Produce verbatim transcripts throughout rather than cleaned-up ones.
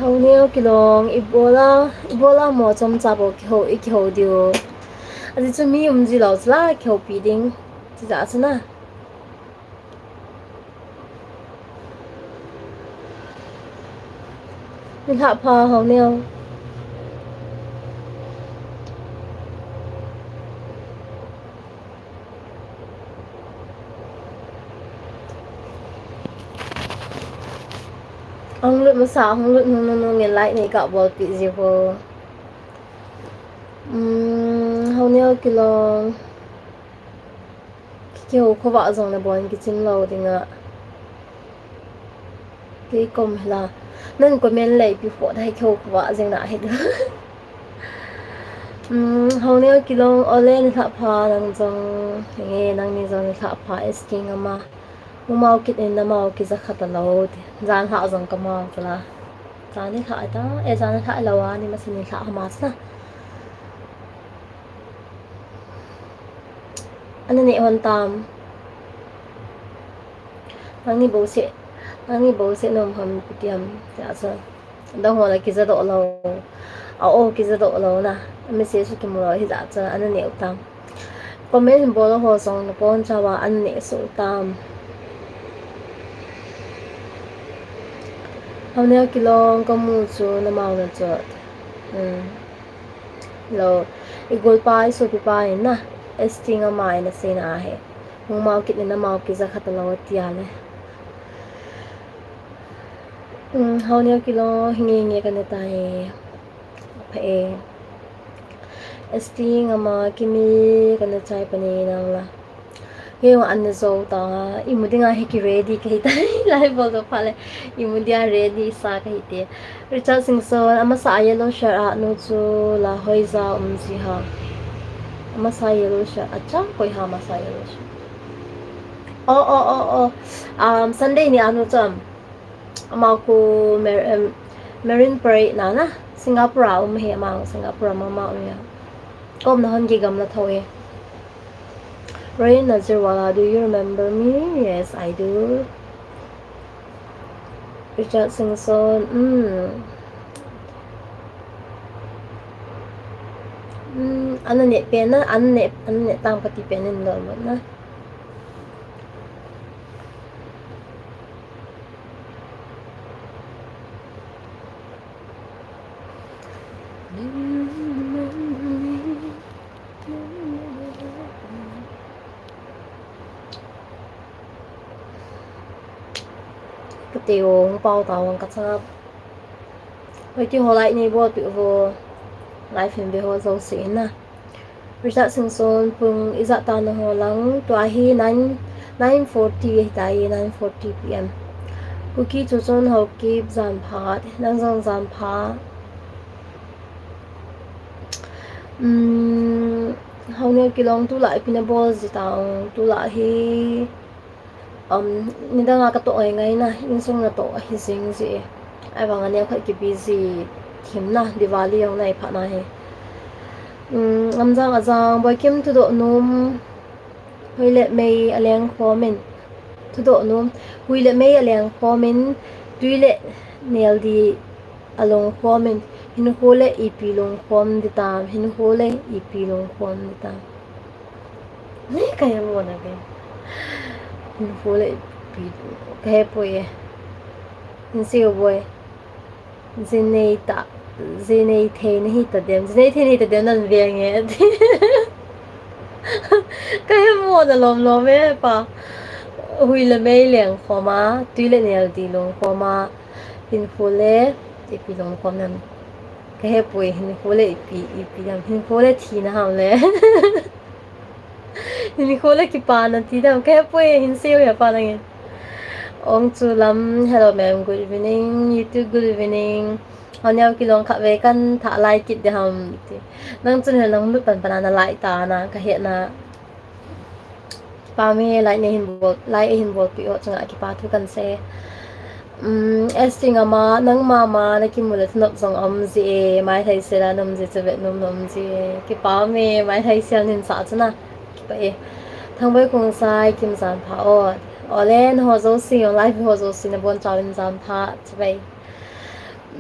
Haoneo Kilong, ibola, ibola mo chomcha bou kihou, ikihou diu. Ajeh chu mi um ji lou chula kihoupi ding. Chijeh chun a. Nilhah pha Haoneo. Hung lut masa, hung lut nung nung nung in like nei kabolpeh ji ho. Umm, Haoneo Kilong. Kihou khovah jong nabon kichim lou ding a. Kei kom hila. Nang comment lei pi pho dai kihou khovah jing na hi. Umm, Haoneo Kilong, ole nilhah pha nang jong. Henge, nangni jong nilhah pha, S K Ngama. Mumau kit in namau kija kha talou ti. Jan lhah jong kamau tala. Jan nilhah ta, eh, jan nilhah lou a, ni masa nilhah hama sna. Ana neh hon tam. Nangni bouseh, nangni bouseh nom ham, pi ti ham, tia chu. Dang ho la kija doh lou. A o kija doh lou na. A message kimu lou hijeh chun ana neh u tam. Comment hin bol ho jong nabonchauva ana neh soh u tam. Haoneo Kilong kamu chu namau na chu. Hmm. Lou. Igolpa isopipa in na. S T Ngama in asei na ahi. Mumau kit in namau kija kha talou tia le. Umm, Haoneo Kilong, hinge nge kana tai. Pha e. S T Ngama Kimi kana chai pani nang la. Heo an jou ta, imu dinga hi ki ready kahi tai, lai bol to pha le, imu dia ready sa kahi te. Richard Singson, amasa a yellow shirt a nu chu la hoija um ji ha. Amasa yellow shirt, acha, koi ha amasa yellow shirt. Oh, oh, oh, oh. Um, Sunday ni a nu chu am. Amau khu Mar-, em, Marine Parade na na, Singapore a um hi amau, Singapore a mama um ya. Kom na hon ki gam la tho e. Rain Nazirwala, do you remember me? Yes, I do. Richard Singson, mm. Mm, ana neh pen na, ana neh, ana neh tang kati pen in lou na. Kati o, hung pao ta hung kachap. Hoi ti ho like nei bolpeh ho. Live hin ve ho jouse in na. Richard Singson, pung ijat ta naho lang, tua hi nine, nine forty ahi tai, nine forty P M. Kuki Chuchon Haokip jan pha, nang jong jan pha. Umm, Haoneo Kilong, tulai ipi na bol ji tang, tulai hi. Um, nidang a katoh ngai ngai na, insung natoh ahi jing ji e. Ahivang a neokhat ki busy thim na, Diwali jong nai phat na hi. Um, Lamjang Ajang, Boikim thudoh nom, hui le mei aleng khom in. Thudoh nom, hui le mei aleng khom in, tui le nel di along khom in, hinkho le ipi long khom di tam, hinkho le ipi long khom di tam. Nei, kahe mo na ke. Hinkho le ipi, kahe poi e. Insei o boi. Jinei ta, jinei thei nahi ta dem, jinei thei nahi ta dem nan ve nge. Kahe mo na lom lom e pa. Hui le mei leng khom a, tui le nel ti lung khom a, hinkho le ipi lung khom nam. Ka he poi, hinkho le ipi, ipi nam. Hinkho le thina ham le. Hinkho le kipana ti nam. Ka he poi, hin sei u he pa nangin. Ong chu lam, hello ma'am, good evening. You too, good evening. Hau neo kilong khat ve kan tha lai kit de ham ti. Nang chun he nang lut pan pan a na lai ta na, ka he na. Kipa me, like nei hin bol, like ei hin bolpeh ho chunga kipa thu kan sei. Um, S T Ngama, nangma ma na kimu le thanop jong um ji e, mai thei sela nom ji, chu vet nom nom ji e. Kipa me, mai thei sel nin sa chuna. Kipa e. Thangboi Khongsai, Kimjan pha o. Olen ho jouse, live ho jouse, nabon chauvin jan pha, chibai.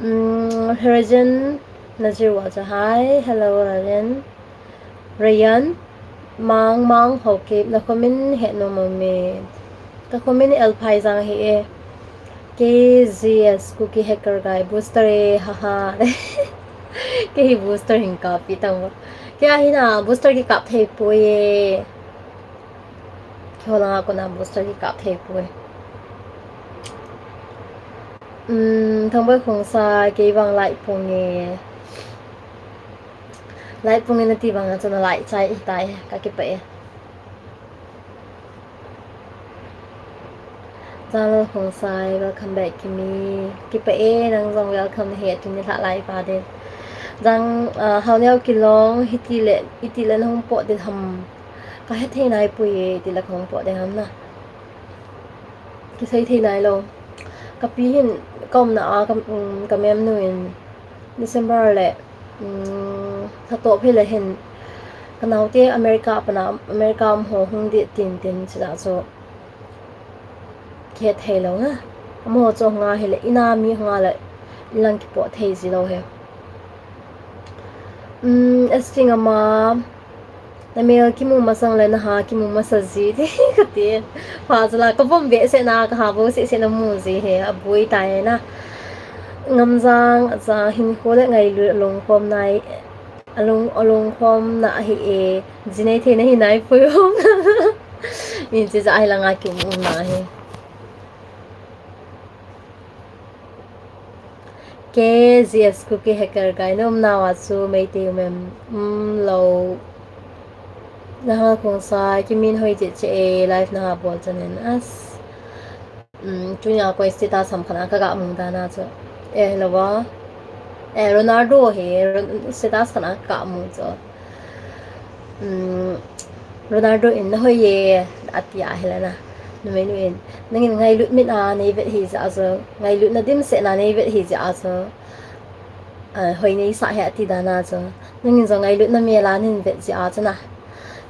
Um, Herajan, Najir Waja, hi, hello, Rajan. Rayan, Mang Mang Haokip, na comment he nom ume. Ka comment el phai jang hi e. K G S Kuki Hacker Guy, booster e, haha. Kei hi booster hin kap pi tang ba. Kei a hi na booster kikap thei poi e. Kei ho langa kona booster kikap thei poi. Um, Thangboi Khongsai, kei vang like pung e. Like pung e nati vang a chun a like chai e tai, ka kipa e. Janlal Khongsai, welcome back, Kimi. Kipa e, nang jong welcome na he, tuni lha lai pa din. Jang, ah, Hau neo kilong, hiti le, iti le na hung pot din ham. Ka he thei nai poi e, iti le ka hung pot din ham na. Kisei thei nai lou. Ka pi hin, ka umna a, ka, um, ka mem nu in, December le, um, tha toh phei le hin, ka naote America pana, America um ho hung ding tin tin chila chu. Kihe thei lou na. Amaho chu hung a hile, ina mi hung a le, ilang kipo thei ji lou he. Um, S T Ngama, na mel kimu masang le na ha kimu masa ji ti ka ti. Pha jala ka vom ve se na, ka ha vo se se na mu ji he, a boi tai na. Ngamjang, ja hin kho le ngailut long khom nai. Alung, alung khom na hi e, ji nei thei na hi nai poi o. Min chi ja hi langa kimu na hi. K G S Kuki Hacker Guy, na um nau a chu Meitei um em, um lou. Na ha Khongsai, kimin hoi che che e, live na ha bol chan in as. Um, tunia koi status ham khat a ka ga mu dan a chu. Eh, hello a. Eh, Ronaldo hi, Ron-, status khat a ka ga mu chu. Um, Ronaldo in na hoi e, ati a hi le na. Numei nu in, nangin ngailut mit a nei vet hi jeh a chu, ngailut na dimset na nei vet hi jeh a chu, ah, hoi nei sa he ati dan a chu. Nangin jong ngailut na mel a nin vet jeh a chu na.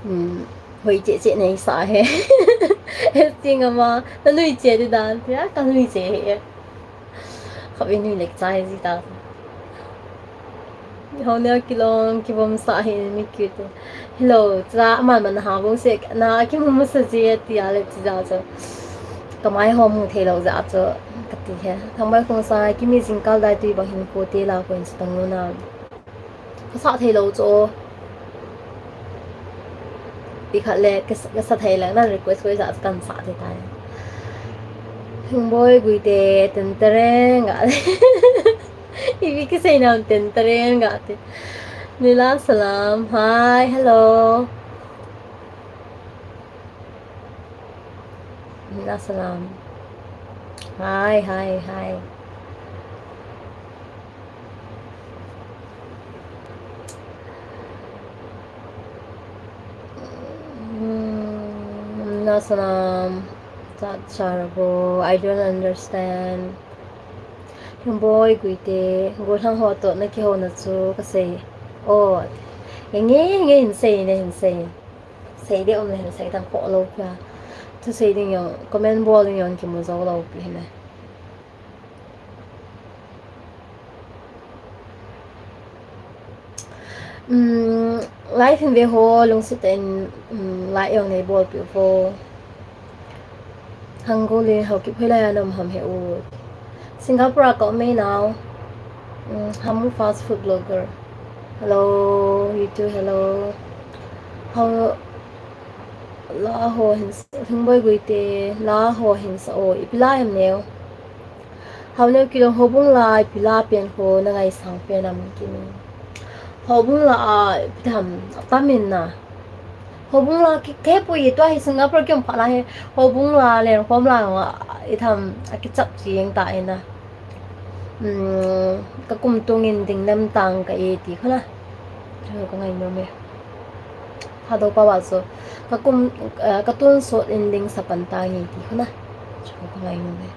Um, hoi che che nei sa he. Ti ngama, na nui che di dan, tia, ka nui che he. Khatvei nui lek chai ji ta. Hau neo kilong, kivom sa hi mi cute. Hello, cha aman man ha bo se, na kimu masa ji tia le chi ja chu. Ka mai ho mu thei lou ja chu, ka ti he. Thangboi Khongsai, Kimi jingkal dai tui bang hin ko te la ko in sa tang lo na. Ka sa thei lou chu. Ti khat le, ka sa, ka sa thei le, na request ko ja chu kan sa thei tai. Hingboi Guite, ten tereng ga. Ipi kisei nam ten tereng ga te. Nila Salam, hi, hello. Nila Salam. Hi, hi, hi. Hmm, Nila Salam. Chat Charbo, I don't understand. Hingboi Guite, gollhang ho toh na kihouna chu ka sei. Oh, nge nge hin sei ne, hin sei. Sei ding um le hin sei tan kho lou pia. Thusei ding jong, comment bol ding jong kimu jou lou pi hin ne. Um, live hin ve ho, lungset tah in, um, like jong nei bolpeh uvo. Hangoli Haokip hoilai a na um ham he u. Singapore a ka um e nao. Um, Hamu fast food blogger. Hello, you too, hello. How, la ho hin sa, Lhingboi Guite la ho hin sa o, ipi la em neo. Haoneo Kilong, houbung la ipi la pen ho na ngaisang pen am kini. Houbung la a ipi tham, atam in na. Houbung la ki, kei pui tua hi Singapore kium pha la hi. Houbung la len khom la nga, i tham, akichap ching ta ina. Hmm, ka kum tung in ding nam tang ka e ti kho na. Chu ka ngai nom e. Thadou pa wa so. Ka kum, eh, ka tun sot in ding sa pan tang e ti kho na. Chu ka ngai nom e.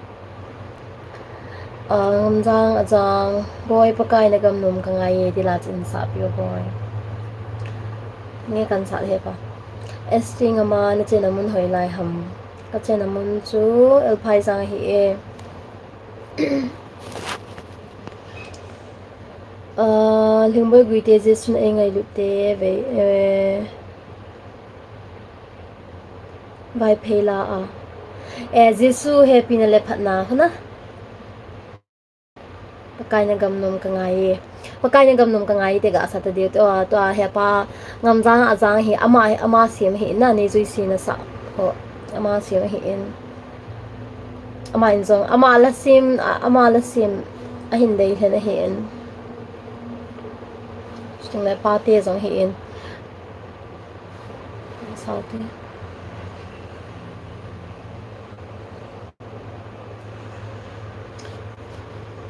Ah, Ngamjang Ajang, Boi, Pakai na gam nom ka ngai e, ti la chin sa pi o Boi. Nge kan sa he pa. S T Ngama, na chena mun hoi lai ham. Ka chena mun chu Elphaijang ahi e. Ah, Lhingboi Guite, Jesun ei ngailut te, vei, eh, Vaiphei la a. Eh, Jesu hepina le phatna kho na. Pakai na gam nom ka ngai e. Pakai na gam nom ka ngai e ti ga sa ta diu. Tua, tua hepa Ngamjang Ajang hi ama, ama sem hi na, ni jui si na sa. Ho, ama sem hi in. Ama in jong, ama la sem, a, ama la sem. Ahin dei lhen ahi in. Sting le pa te jong hi in. Sao te.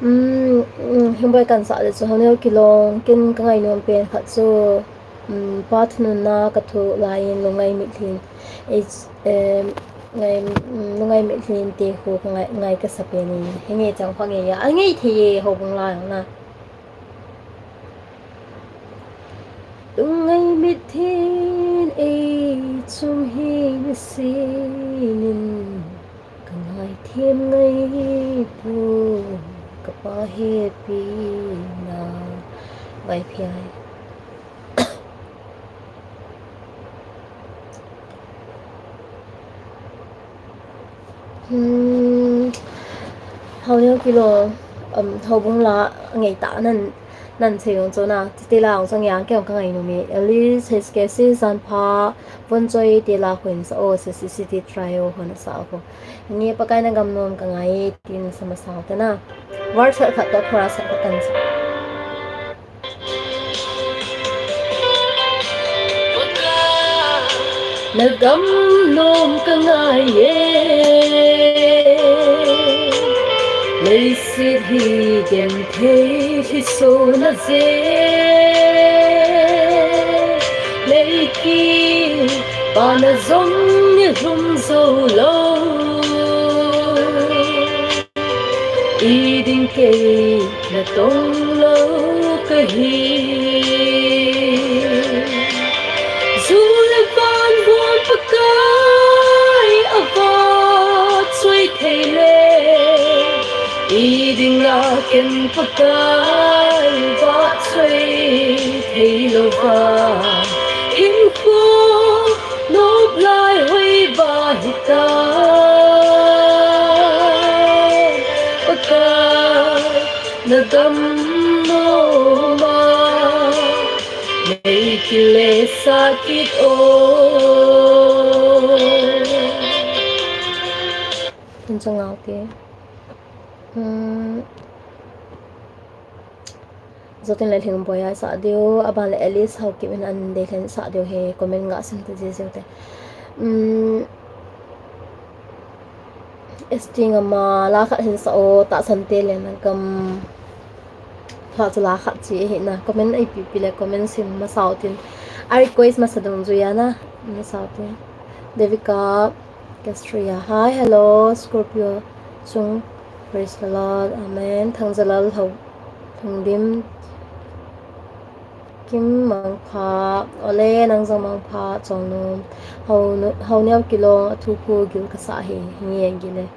Um, um, Lhingboi kan sa le chu Haoneo Kilong, ken ka ngai nom pen khat chu, um, pa thanunna ka thoh lai in lungngai mitlhi in, ei, em, ngai, um, lungngai mitlhi in te khu ka ngai, ngai ka sa pen in. Hi nge chang kho nge ya. A ngai thei e houbung la na. Lungngai mitlhi in ei chung hi nisin in ka ngaithem ngai poi ka pa hepina. Vaiphei. Hmm. Haoneo Kilong, um, houbung la ngai ta nan, nan sei jong chu na, ti la jong chu ngai ang kei jong ka ngai nom e. Alice H K C Janpha, Vonchoi te la khu in sa o, C C C T trio ho na sa o. Nge Pakai na gam nom ka ngai e, tin sa ma sao te na. Verse khat to chorus khat kan sa. Na gam nom ka ngai e. Leiset hi genthei lhiso na je. Leiki pa na jong ni lhum jou lou. I ding kei na tong lou ka hi. Ju le van bon Pakai a vahchoi thei le. I ding a ken Pakai vahchoi thei lou va. Hinkho nop lai hoi va hita. Pakai na gam nom a, nei kile sa kit o. Tun chang ngau te. Hmm. Jotin le Lhingboi a sa diu, aban le Alice Haokip in an dei lhen sa diu he, comment ga sim ta ji jiu te. Um, S T Ngama la khat hin sa o, tahsan te le na gam. Tha chu la khat chi hi na, comment ei pi pi le comment sim ma sao tin. A request ma sa dung ju ya na, ma sao tin. Devika Castria, hi, hello, Scorpio chung, praise the Lord, amen. Thangjalal Hau, Thangdim, Kim Mangpha, ole, nang jong Mangpha, Chongnum, Hau, Haoneo Kilong, athu khu gil ka sa hi, hi nge gil e.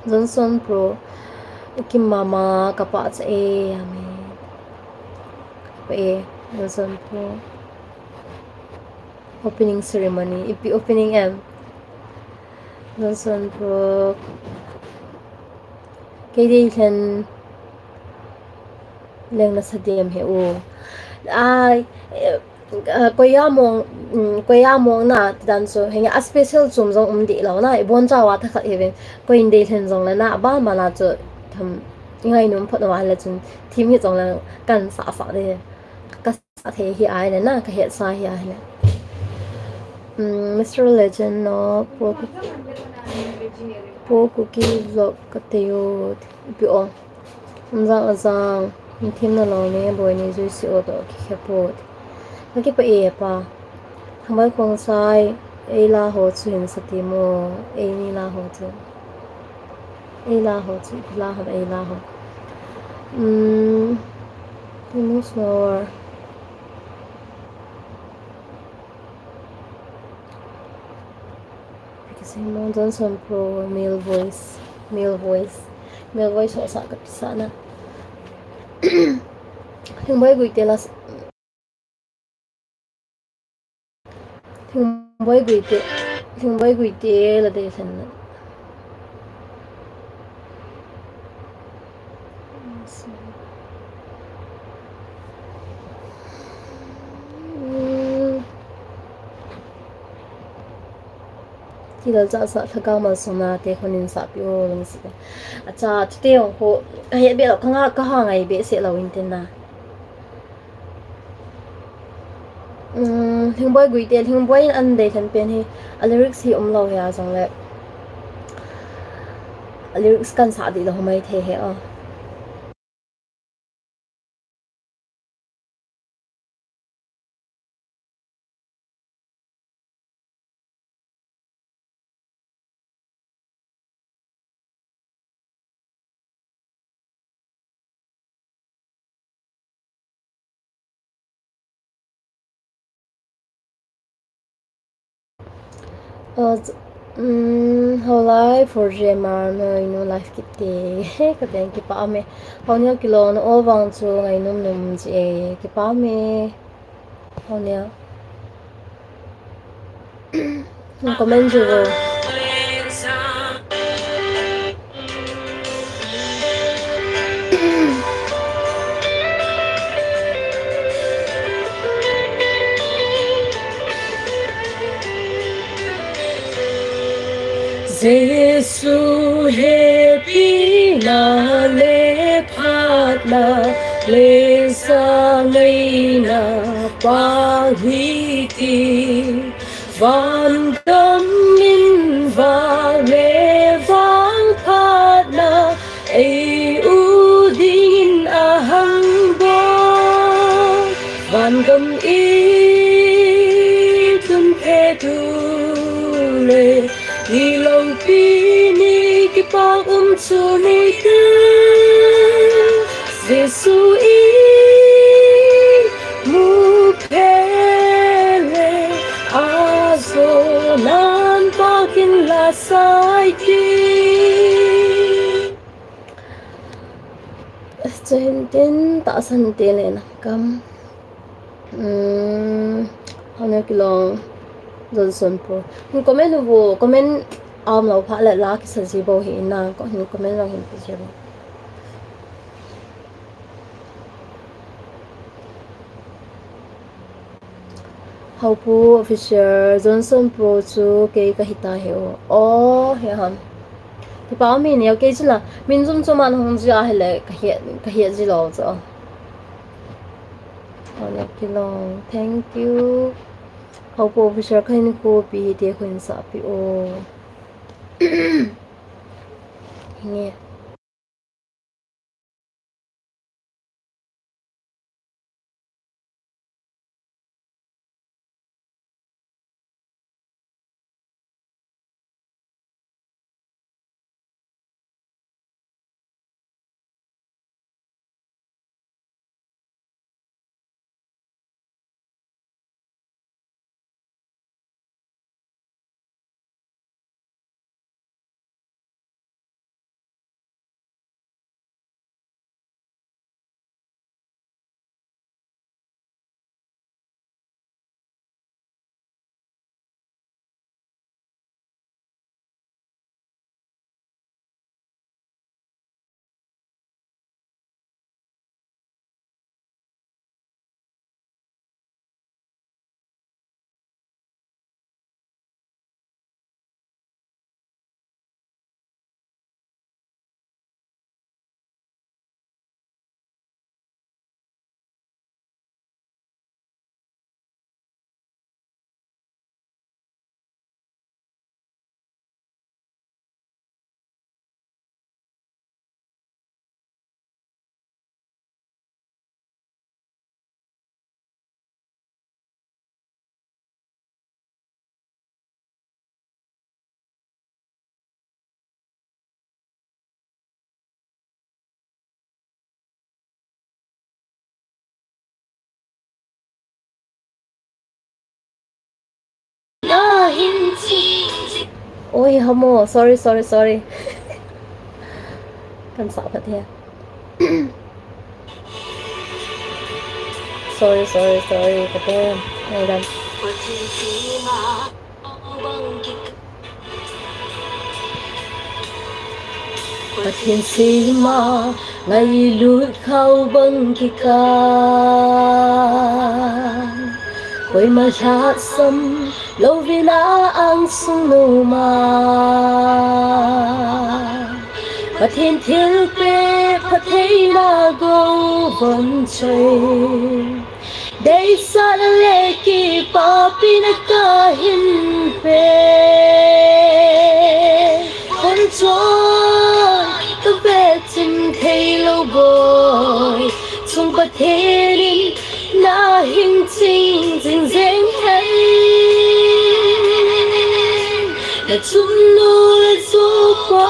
Johnson Pro, Kim Mama, ka pa cha e, amen. Ka pa e, Johnson Pro. Opening ceremony, ipi opening em. Johnson Pro. Kei dei lhen leng na sa diam he u. Ai, eh, Ah, koiya mong, um, koiya mong na, ti dan chu, henge a special chom jong um deh lou na, ibon chauva thakhat hiuvin, koi in deilhen jongle na, aban ban a chu, tham, ingainom phot uva ahile chun, thim hi jongle, kan sah sah ding, ka sah thei hi ahile na, ka hetsa hi ahile. Um, Mister Legend no, Pro, Pro Kuki Vlog ka tei u, ipi o. Jang a jang, mi thim na lou ne, boi ni jui si o to, ki khe pot. Ka kipa e pa. Thangboi Khongsai, ei la ho chu hin sa ti mo, ei ni la ho chu. Ei la ho chu, ei la ho, ei la ho. Hmm, Timo Snore. Kasi mo Johnson Pro, male voice, male voice, male voice ho sa ka pisa na. Thingboi Guite la, Thingboi Guite, Thingboi Guite la dei sen na. Hmm. Kilal cha sa lhagao malsong na te khun in sa pi o lung si. Acha, chute ong kho, ka he be lo, ka nga, ka ha ngai be se lo in tin na. Um, Thingboi Guite, Thingboi in an dei lhen pen hi, a lyrics hi um lo hi a jong le. A lyrics kan sa di lo mai thei he o. Uh, um, Holai for J M R no inu live kit te. Ka beng kipa me. Hau neo kilong no o vang chu ngainom nom ji e. Kipa me. Hau neo. Comment ji vo. Jesu hepina le phatna le sangaina pang hi ti. Vangam in vang le vangphatna ei u dingin ahang bol. Vangam i tun phe tu le, ni longpi ni kipak um chu ni tu. Jesu i mu phe le, a zo nan pakin la sai ki. Chahin tin ta san te le na kam. Um, hau neo kilong Johnson Pro. Hin comment u vo, comment um lo pha le la kisa ji bo hi na, ko hin comment lo hin pi ji bo. Haupu Official, Johnson Pro chu kei ka hita he o. O, he ham. Kipa mi neo kei chu la, min jum chu man hung ji a hele, ka he, ka he ji lo chu. Hau neo kilong, thank you. Haupu Official ka hin ko pi hi te khun sa pi o. Nge. Oi, hamo, sorry, sorry, sorry. Kan sa phat he. Sorry, sorry, sorry, kate. Ngaidam. Pathen sema ngailut khao bang kikah, koima lhasam louvin a angsung nom a, Pathen thilpeh phattheina gou von choi. Deisah le kipapina kahin pe. Von choi kave chin theilou boi chung Pathen in nahing ching jing jeng hen. Nachunnu le chupa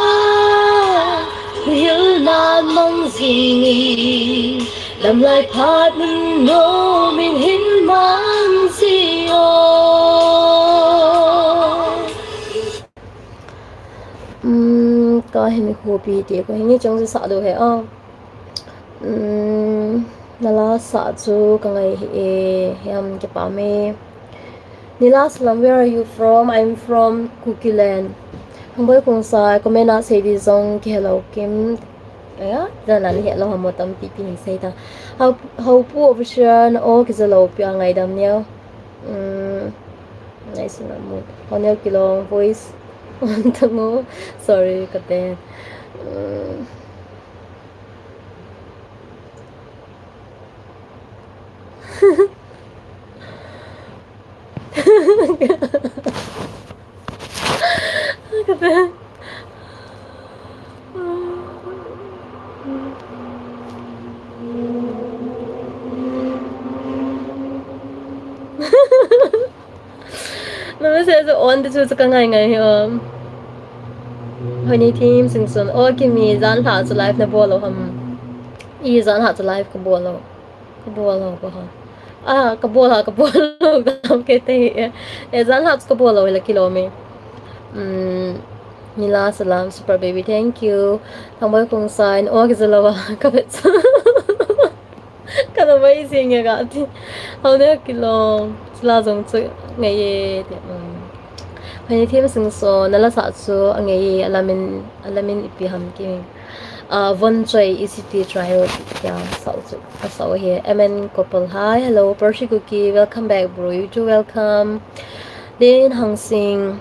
hilna mang jing in. Lamlai phat nunnom in hin mang ji o. Umm, kahin khopi te ko hinge chang sa do he a. Umm, nala sa chu kangai hi e, hiam kipah me. Nila Salam, where are you from? I'm from Kukiland. Hamboi kong sa comment a sei di jong kihelou kim. Aya, dan an helou hamo tampi pi hin sei ta. Hau, hau pu official na o kijalou pi a ngaidam neo. Mm, nice na mo. Honel Kilong voice. Tango. Sorry, kate. Mm. Na message on ti chu chu ka ngai ngai hi om. Hoini Thim Singson. O Kimi, jan lha chu live na bol lou ham. I jan lha chu live ka bol lou. Ka bol lou ka ha. Ah, ka bol ha, ka bol lou ka ham ke te. E jan lha chu ka bol lou la kilom e. Mm, Nila Salam, Super Baby, thank you. Thangboi Kongsan, o kijalou a, ka vet. Ka na vai sing ya ka ti. Hau ne kilom. Sila jong chu ngai ye ti. Mm. Hoini Thim Singson, nala sa chu angai ye, alamin, alamin ipi ham ki. Ah, Von Choi, E C T Trio, kya sao chu, asao hi. M N Couple, hi, hello. Percy Kuki, welcome back, bro. You too, welcome. Lin Hang Sing,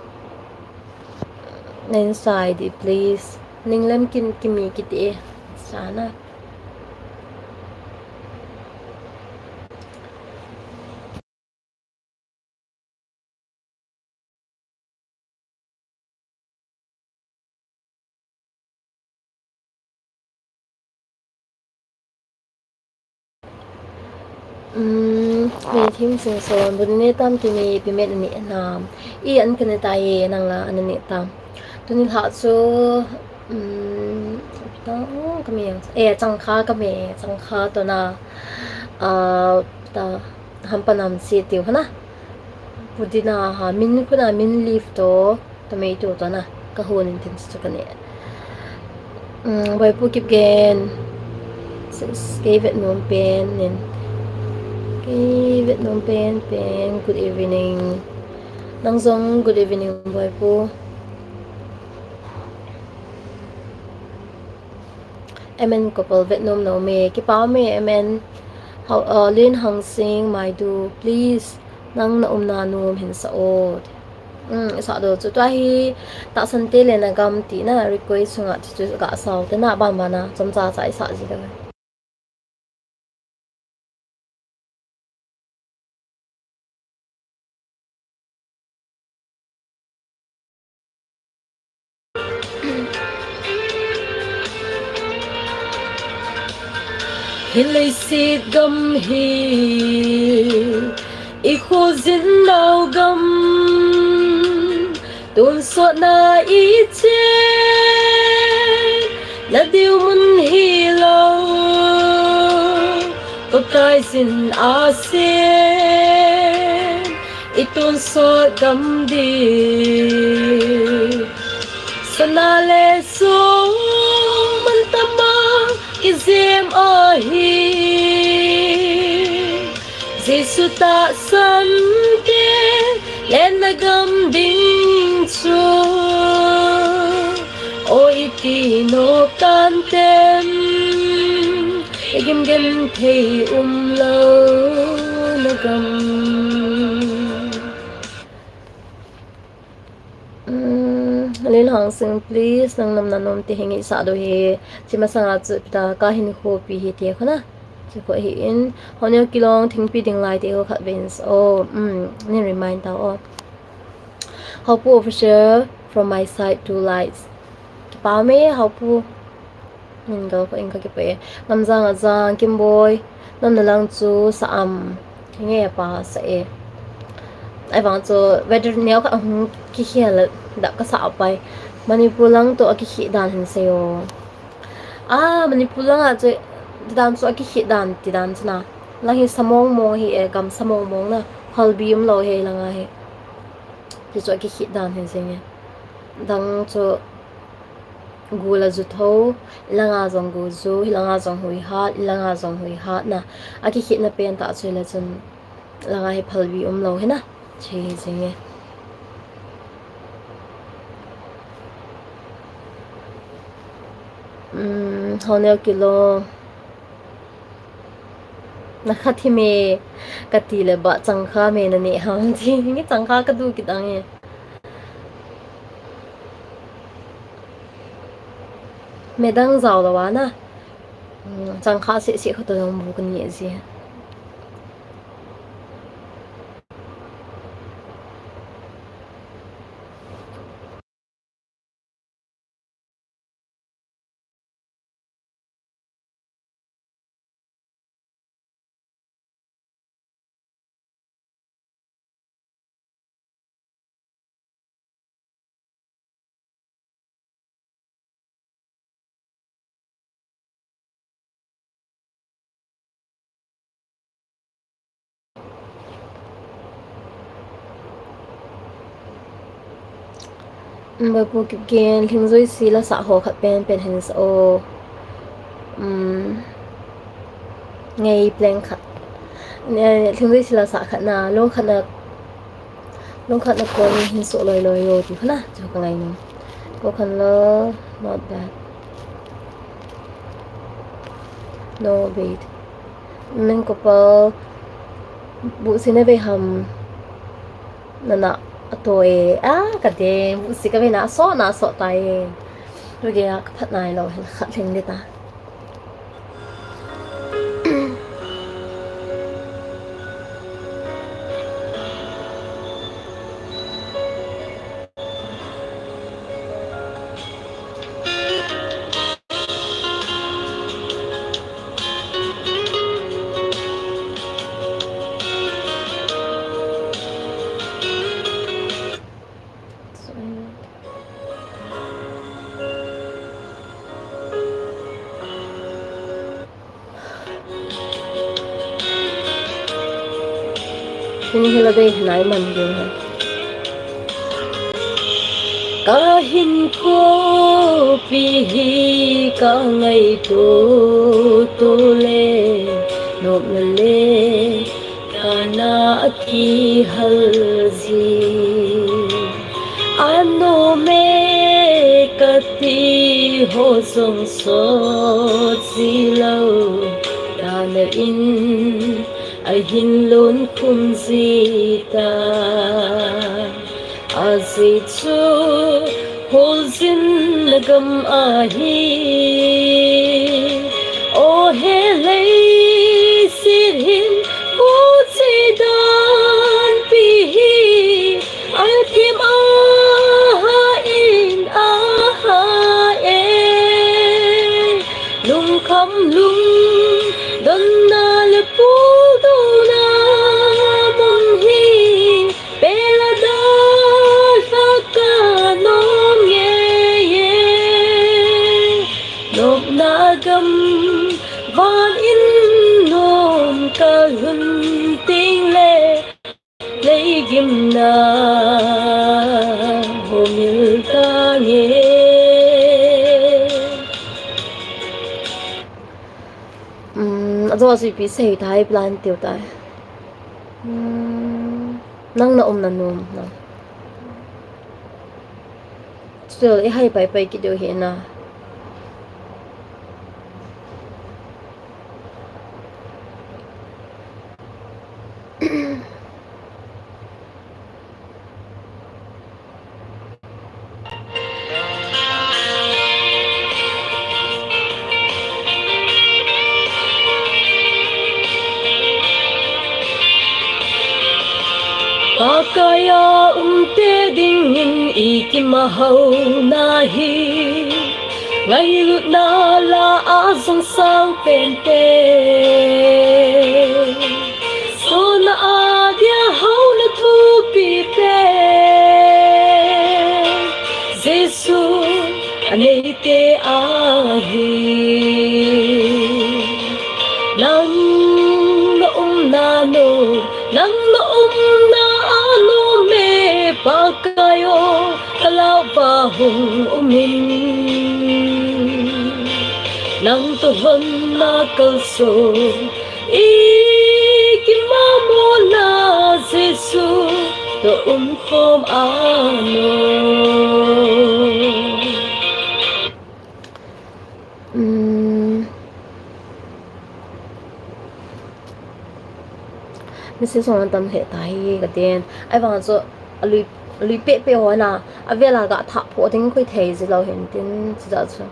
na inside, please. Ninglem Kin Kimi kiti e. Sana. Um, Hoini Thim Singson, bu ne tam ti mi pi met ni nam. I an kane ta ye nang la an ne tam. Tuni lha chu, um, ta, oh, kami, eh, changkha kami, changkha to na. Ah, ta, hampa nam si tiu hana. Pudina ha, min kuna, min leaf to, tomato to na. Ka hun in tin chu ka ne. Um, Boipu Kipgen. Sis, kei vet nom pen nin. Kei vet nom pen pen. Good evening. Nang jong good evening, Boipu. M N Couple vet nom nom e. Kipa me M N. Hau, uh, Lin Hang Sing, Maidu, please. Nang na umna nom hin sa o. Um, sa do chu tua hi tahsan te le na gam ti na request sunga chu chu ga sao te na ban ban na chomcha cha i sa ji do. Hi leiset gam hi i khojin nau gam, tonsot na i chen na diu mun hilou, Pakai jin a sen i tonsot gam di. le sung man tama kijem ahi. Jesu tahsan te le na gam ding chu, o iti nop tan tem, i gim gim thei um lo na gam. Mm, Lin Hang Sing, please, nang nom na nom te hi ngai sa do hi. Chi masanga chu pita ka hin khopi hi te khona. Chi kho hi in, Honeo Kilong, thingpi ding lai te ho khat vin. Oh, mm, ni remind ta o. Haopu Official, from my side, two likes. Kipa me, Haopu. Min gal ko in ka kipe. Ngamjang a jang, Kimboi. Nom na lang chu sa am. Nge pa sa e. Ai vang chu weather neo ka hung kikhel da ka sa pai. Manipur lang to a kikhi dan hin se yo. Ah, Manipur lang a chu ti dan chu a kikhi dan ti dan chu na. Lang hi sa mong mong hi e, gam sa mong mong na. Halbi um lo he lang a hi. Ti chu a kikhi dan hin se nge. Dang chu Gu la ju tho, ilanga jong gu ju, ilanga jong hui hat, ilanga jong hui hat na. A kikhitna pen ta chu le chun, langa hi phalbi um lo hi na. Chi hi jing e. Um, Honeo Kilong. Na khat hi me, ka ti le ba changkha me na ne ham ti. Nge changkha ka du kit ang e. Medang jao lo a na. Mm, changkha seh seh kho to jong bu ka ni ji. Boipu Kipgen, Lhingjoisi la sah ho khat pen pen hin sa o. Um, ngei pleng khat. Eh, Lhingjoisi la sah khat na, lung khat na, lung khat na kon hin so loi loi yo ti khat na, chu ka ngai ni. Ko khan lo, not bad. No wait. Min ko pa, bu si na ve ham. Na na, a to e. Ah, ka de, bu si ka ve na, so na, so ta e. Ru ge a ka phat nai lo, hin khat lhing de ta. Tuni hi la dei hinai man ding ha. Ka hinkho pi hi ka ngaito to le, nopna le kana kihal ji. Anom e kati ho jong sot ji lou, dana in ahin lon khum ji ta. Ajeh chu kholjin na gam ahi. O he leiset hin kholjin dan pi hi, athim aha in aha e. Lungkham lungdonna le puldona mun hi pela dalha ka nom ngei e. Nopna gam va Ajo chu ipi sei tai, plan tiu tai. Hmm, nang na umna nom na. Still, i hai pai pai kit diu hi na. Pakai a umte dingin i kimaho na hi, ngailutna la a jong sang pente. Sona a dia hauna thupi pen Jesu a neite ahi. Nang na umna nom, nang na umna a nom e Pakai o, ka lhagao va hung um in. Nang toh lhonna kalson, i kimamona Jesu toh umkhom a nom. Hmm. Message hung tam lheh tai kati. Ahivang chu alui, alui pehpeh ho na, avel a ga thah phoh ding koi thei ji lou hin tin, chujeh chu.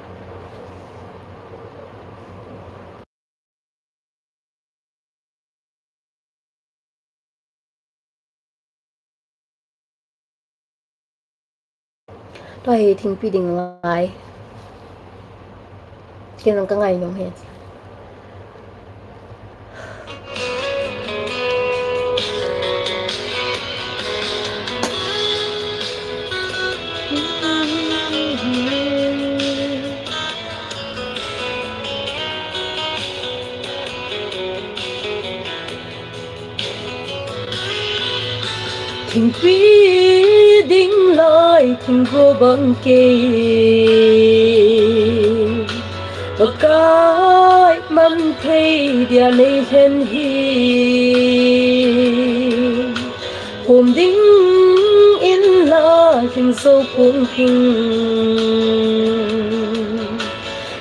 Tua hi thingpi ding lai. Ken jong ka ngai nom e. Thingpi ding lai thinggo bang kei, Pakai man thei dia nei hen hi. Hom ding in la hing so pung ting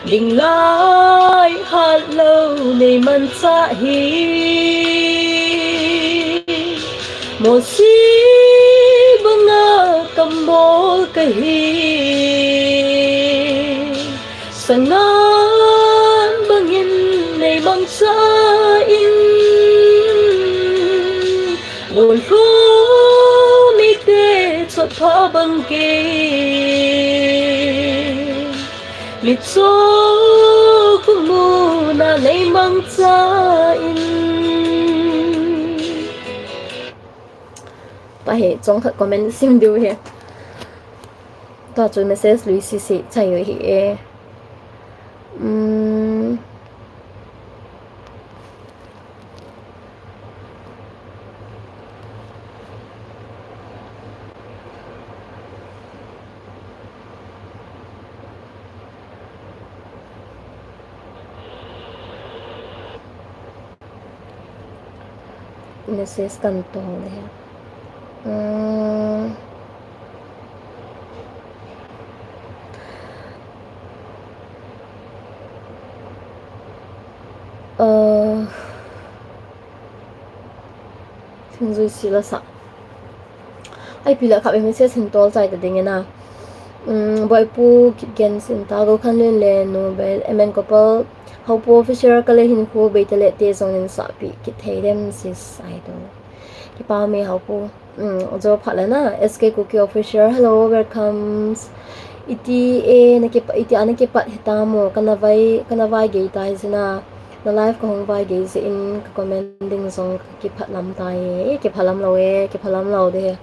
ding lai hat lou nei manchah hi. Mosi banga ka mol ka hi. Sangan bangin nei mangcha in, gon lhum mite chot pha bang kei. Mitcho kung muna nei mangcha in. Tua hi chomkhat comment sim diu hi. Tua chu message lui sisi chai u hi e. Umm. Message kan tong le. Umm. Uh, thingjui si la sa. Ai pi la kha message hin tol chai ta ding e na. Um, Boipu Kipgen Sinta, Gokhanlun le Nobel, M N Couple, Haopu Official, ka le hin khu bei ta le te jong in sa pi kit thei dem sis ai to. Kipa me Haopu. Um, jo phat le na, S K Kuki Official, hello, welcome. Iti e, na kipa, iti a na kipat hita mo, ka na vai, ka na vai gei tai jina, na live ka hung vai gei jin, ka comment ding jong ka kiphat lam tai e, kiphat lam lou e, kiphat lam lou de.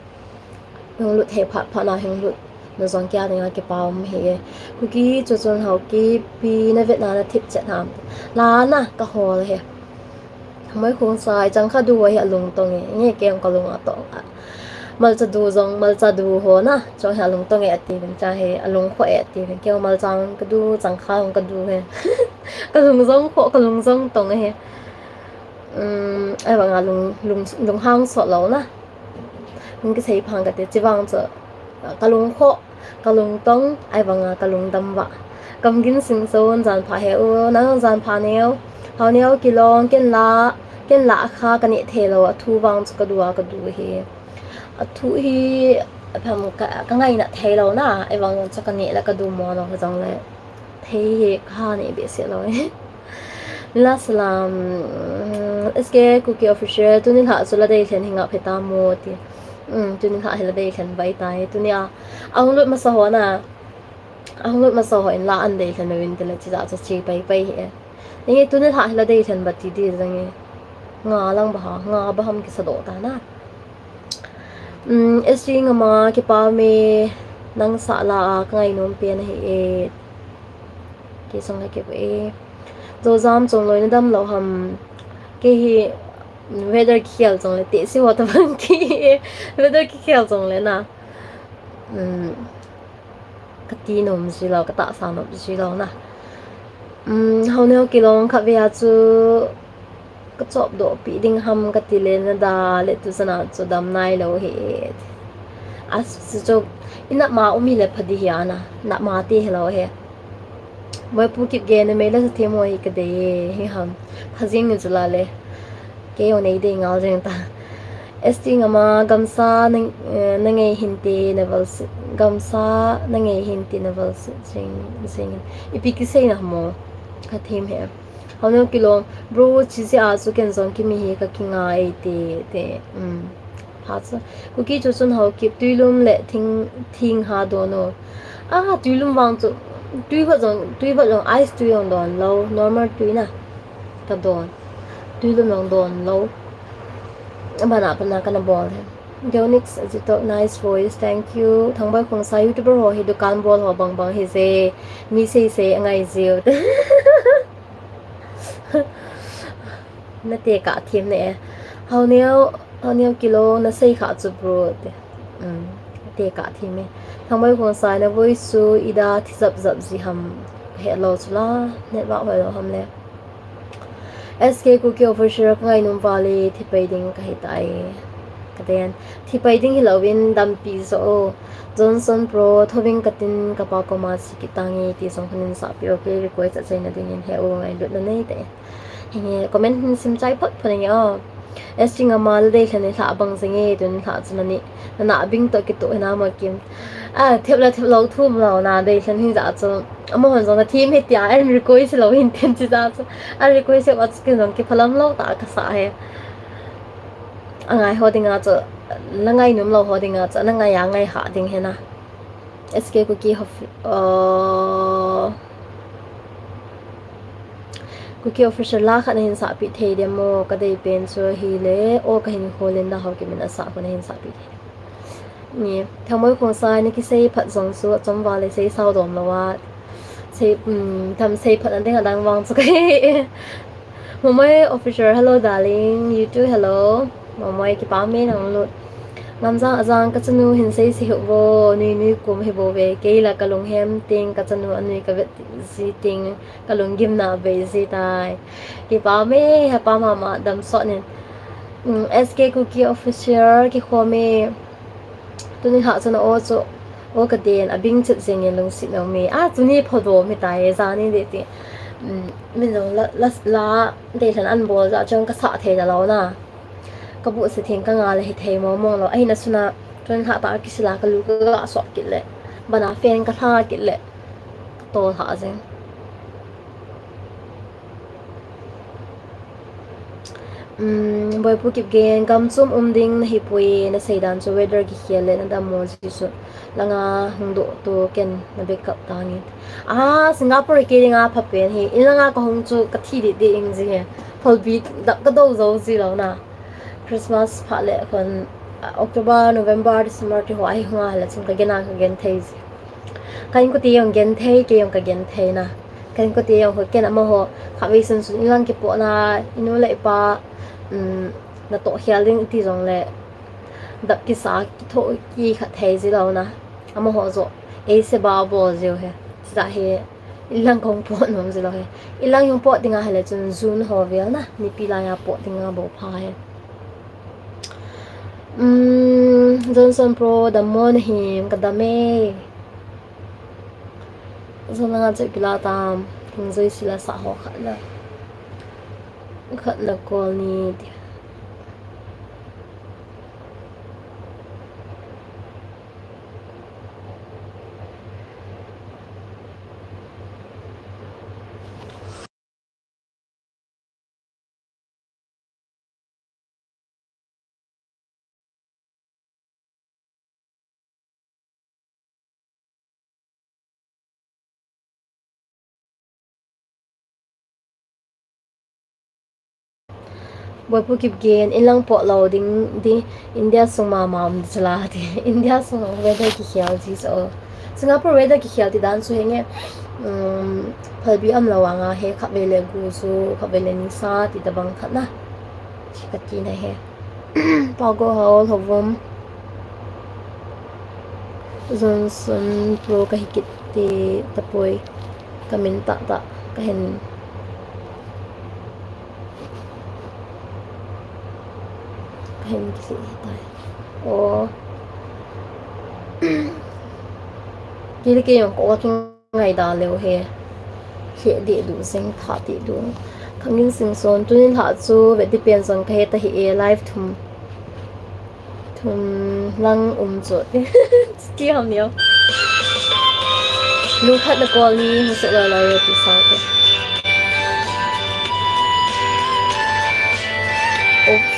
Hung lut he phat phat na hung lut. Na jong kia dinga kipa um hi e. Kuki chu chun Haokipi na vetna na thip chet ham. La na ka hol he. Moi khung sai chang kha du hi a lung tong e. Nge kem ka lung a tong a. Malcha du jong, malcha du ho na. Chong hi a lung tong e ati vin cha he. A lung kho e ati vin. Keu malcha ka du chang kha ka du he. Ka lung jong kho, ka lung jong tong he. Um, ahivanga lung, lung, lunghang sot lou na. Hung kisei phang kate, chuvang chu, ka lungkhoh, ka lungtong, ahivanga ka lungdam va. Kamgin Singson, janpha he u, nang janpha neo, hao neo Kilong, ken la, ken la kha ka neh thei lou, athu vang chu ka du a, ka du hi. Athu hi, apam ka, ka ngaina thei lou na, ahivang chu ka neh le ka du mo lou, jong le. Thei hi ka ha neh behseh lou. Nila salam, S K Kuki Official, tuni lha chu la dei lhen hi ngap hita mo ti. Um, tuni lha hi la dei lhen vai tai. Tuni a, ahung lut masa ho na. Ahung lut masa ho in la an dei lhen uvin tile chija chu chi pai pai hi e. Ninge tuni lha hi la dei lhen ba ti di jang e. Nga lang ba ha, nga ba ham kisa doh ta na. Um, S G Ngama, kipa me, nang sah la a ka ngainom pen ahi e. Kei song le kei ve. Jojam Chongloi na dam lou ham. Kei hi weather kikhel chong le tehse ho tabang kei. Weather kikhel chong le na. Um, ka ti nom ji lou, ka tahsa nom ji lou na. Um, hao neo Kilong khat ve a chu ka chop doh pi ding ham ka ti le na da le tu sana chu dam nai lou hi. As chu ina ma um hi le pha di hi ana, na ma ti hi lou he. Moi pu kip ge na me le sa the mo hi ka de hi ham. Pha jing ni chu la le. Kei o nei de ngal jeng ta. S T Ngama, gamsa na, eh, na ngei hin ti na val si, gamsa na ngei hin ti na val si, jing, jing. Ipi kisei na mo. Ka them he. Hao neo Kilong, bro, chi jeh a chu ken jong kimi hi ka kingai ti, ti, um, pha chu. Kuki chu chun hao kip, tuilum le thing, thing ha don o. Ah, tuilum vang chu, tui va jong, tui va jong, ice tui jong don lou, normal tui na. Ka don. Tuilum jong don lou. Abana, abana ka na bol he. Deonix Ajitok, nice voice, thank you. Thangboi Khongsai, YouTuber ho hi dukan bol ho bang bang hi je. Mi sei sei angai jiu. Na tekah them ne e. Hao neo, hao neo Kilong na sei kha chu bro te. Um, tekah them e. Thangboi Khongsai na voice chu ida thi jap jap ji ham. He lou chu la, network hoi lou ham le. S K Kuki Official ka ngainom vale, thi pai ding ka hi tai. Ka den. Thi pai ding hi louvin dampi jo o. Johnson Pro, thoving ka tin ka pa koma chi kit tange ti jong khan in sahpi o, kei request a chaina dingin he u ngailutna nei te. Hinge comment hin sim chai phot phot nge o. S T Ngama, la dei lhen hi lha bang jeng e, tun lha chu na ni. Na na bing to kito hina ma kim. A, thep la thep lou thum lou na dei lhen hi ja chu. Amahon jong na thim he tia, an request lou hin ten chi ja chu. An request he wa chu ken jong kiphalam lou ta ka sa he. Angai ho dinga chu, la ngainom lou ho dinga chu, na ngai a ngai ha ding he na. S K Kuki ho, uh, Kuki Official la khat na hin sahpi thei dem mo, ka dei pen chu hi le, o ka hin kholin na ho ki min a sah ko na hin sahpi thei. Ni, Thangboi Khongsai na kisei phat jong chu, achom vale sei sao dom lou a. Sei, um, tham sei phat na ding a dang vang chu ka hi. Momoi Official, hello darling, you too, hello. Momoi kipa me nang lut. Ngamjang ajang ka chanu hin sei sei hu vo, nui nui kum hi vo ve, kei la ka lunghem ting ka chanu anui ka vet ji ting ka lunggim na ve ji tai. Kipa me, he pa mama dam sot nin. Um, S K Kuki Official, kikhom e. Tuni lha chu na o chu, o ka den, a bing chet jeng in lungset na um e. A, tuni pho dom hi tai, jani de ti. Um, min jong la, la, la, dei lhen an bol ja chun ka sah thei na lou na. Ka bu se thing ka nga le hi thei mo mong lou. Ahin a suna, tuni lha ta kisila ka lu ka ga sot kit le. Bana fan ka lha kit le. Ka tol ha jeng. Um, Boipu Kipgen, gam chom um ding na hi poi, na sei dan chu weather kikhel le na dam mo ji chu. Langa hung doh to ken na backup tangin. Ah, Singapore kei dinga pha pen hi. In langa ka hung chu ka thi dih dih ing ji hi. Phalbi dap ka do jo ji lou na. Christmas phat le khun, ah, October, November, December ti ho ahi hung a le chun ka gen a ka gen thei ji. Ka inkote jong gen thei, kei jong ka gen thei na. Ka inkote jong ho ken amaho, khatvei sunsun in lang kipoh na, inu le ipa, um, na toh khel ding ti jong le, dap kisa, kithoh kikhat thei ji lou na. Amaho jo, ei se ba bol jiu he. Sida he, Ilang kong pot nom jilou he. Ilang jong pot dinga hile chun June ho vel na. Nipi laiya pot dinga bou pha he. Hmm, Johnson Pro, dammo nahim, kadam e. Jong nanga chu ipi la tam, Lhingjoisi la sah ho khat na. Khat na call ni ti. Boipu Kipgen, inlang pot lou ding, di, India sung mama um jila ti. India sung weather kikhel ji so. Singapore weather kikhel ti dan chu henge, um, phalbi um lou anga he khatvei le gu chu, khatvei le nisa ti tabang khat na. Kati na he. Pago hao, Lhouvum. Johnson Pro kahi kit ti tapoi. Kamin tah tah kahin, kahin kisi tai. O. Kili ke jong ko ka kingai da leu he. He di du sing tha ti du. Khangin Singson, tuni lha chu ve di pen jong kahe ta hi e, live thum. Thum lang um chu. Ki ham neo. Lungkhat na call ni, hung se la la ro ti sa ko. Oops.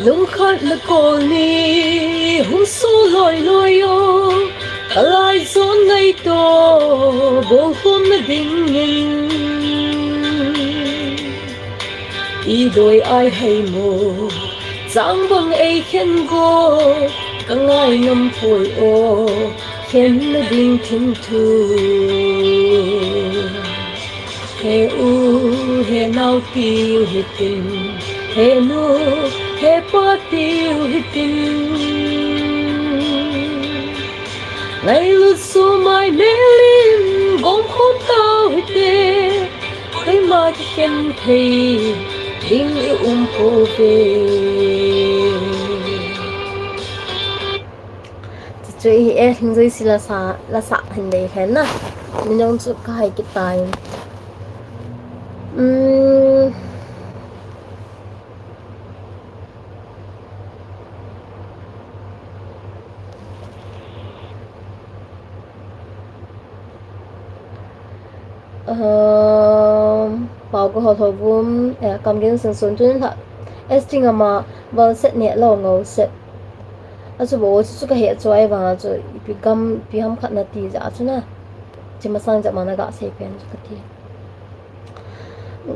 Lungkhat na call ni hung so loi loi o, kalai son ngaito, bol khom na dingin. I doi ai hei mo, chang bang ei khen go, ka ngai ngam poi o, khen na ding thim thu. He u, he nao tiu hitin, he nu, he pa tiu hitin. Ngailut sumai melin gom khom tau hite, keima kikhen thei ding i um pouve. Chuchu hi e, Lhingjoisi la sa, la sa hin dei hen na. Min jong chu ka hai kit tai. Um, Um, Pau ka hol ho vum, eh, kam gen sung sun tun la. S T ngama val set ne lo ngau set. Achu bo chu ka he chu ai vang chu ipi gam ipi ham khat na ti ja chu na. Chi masang ja ma na ga sei pen chu ka ti.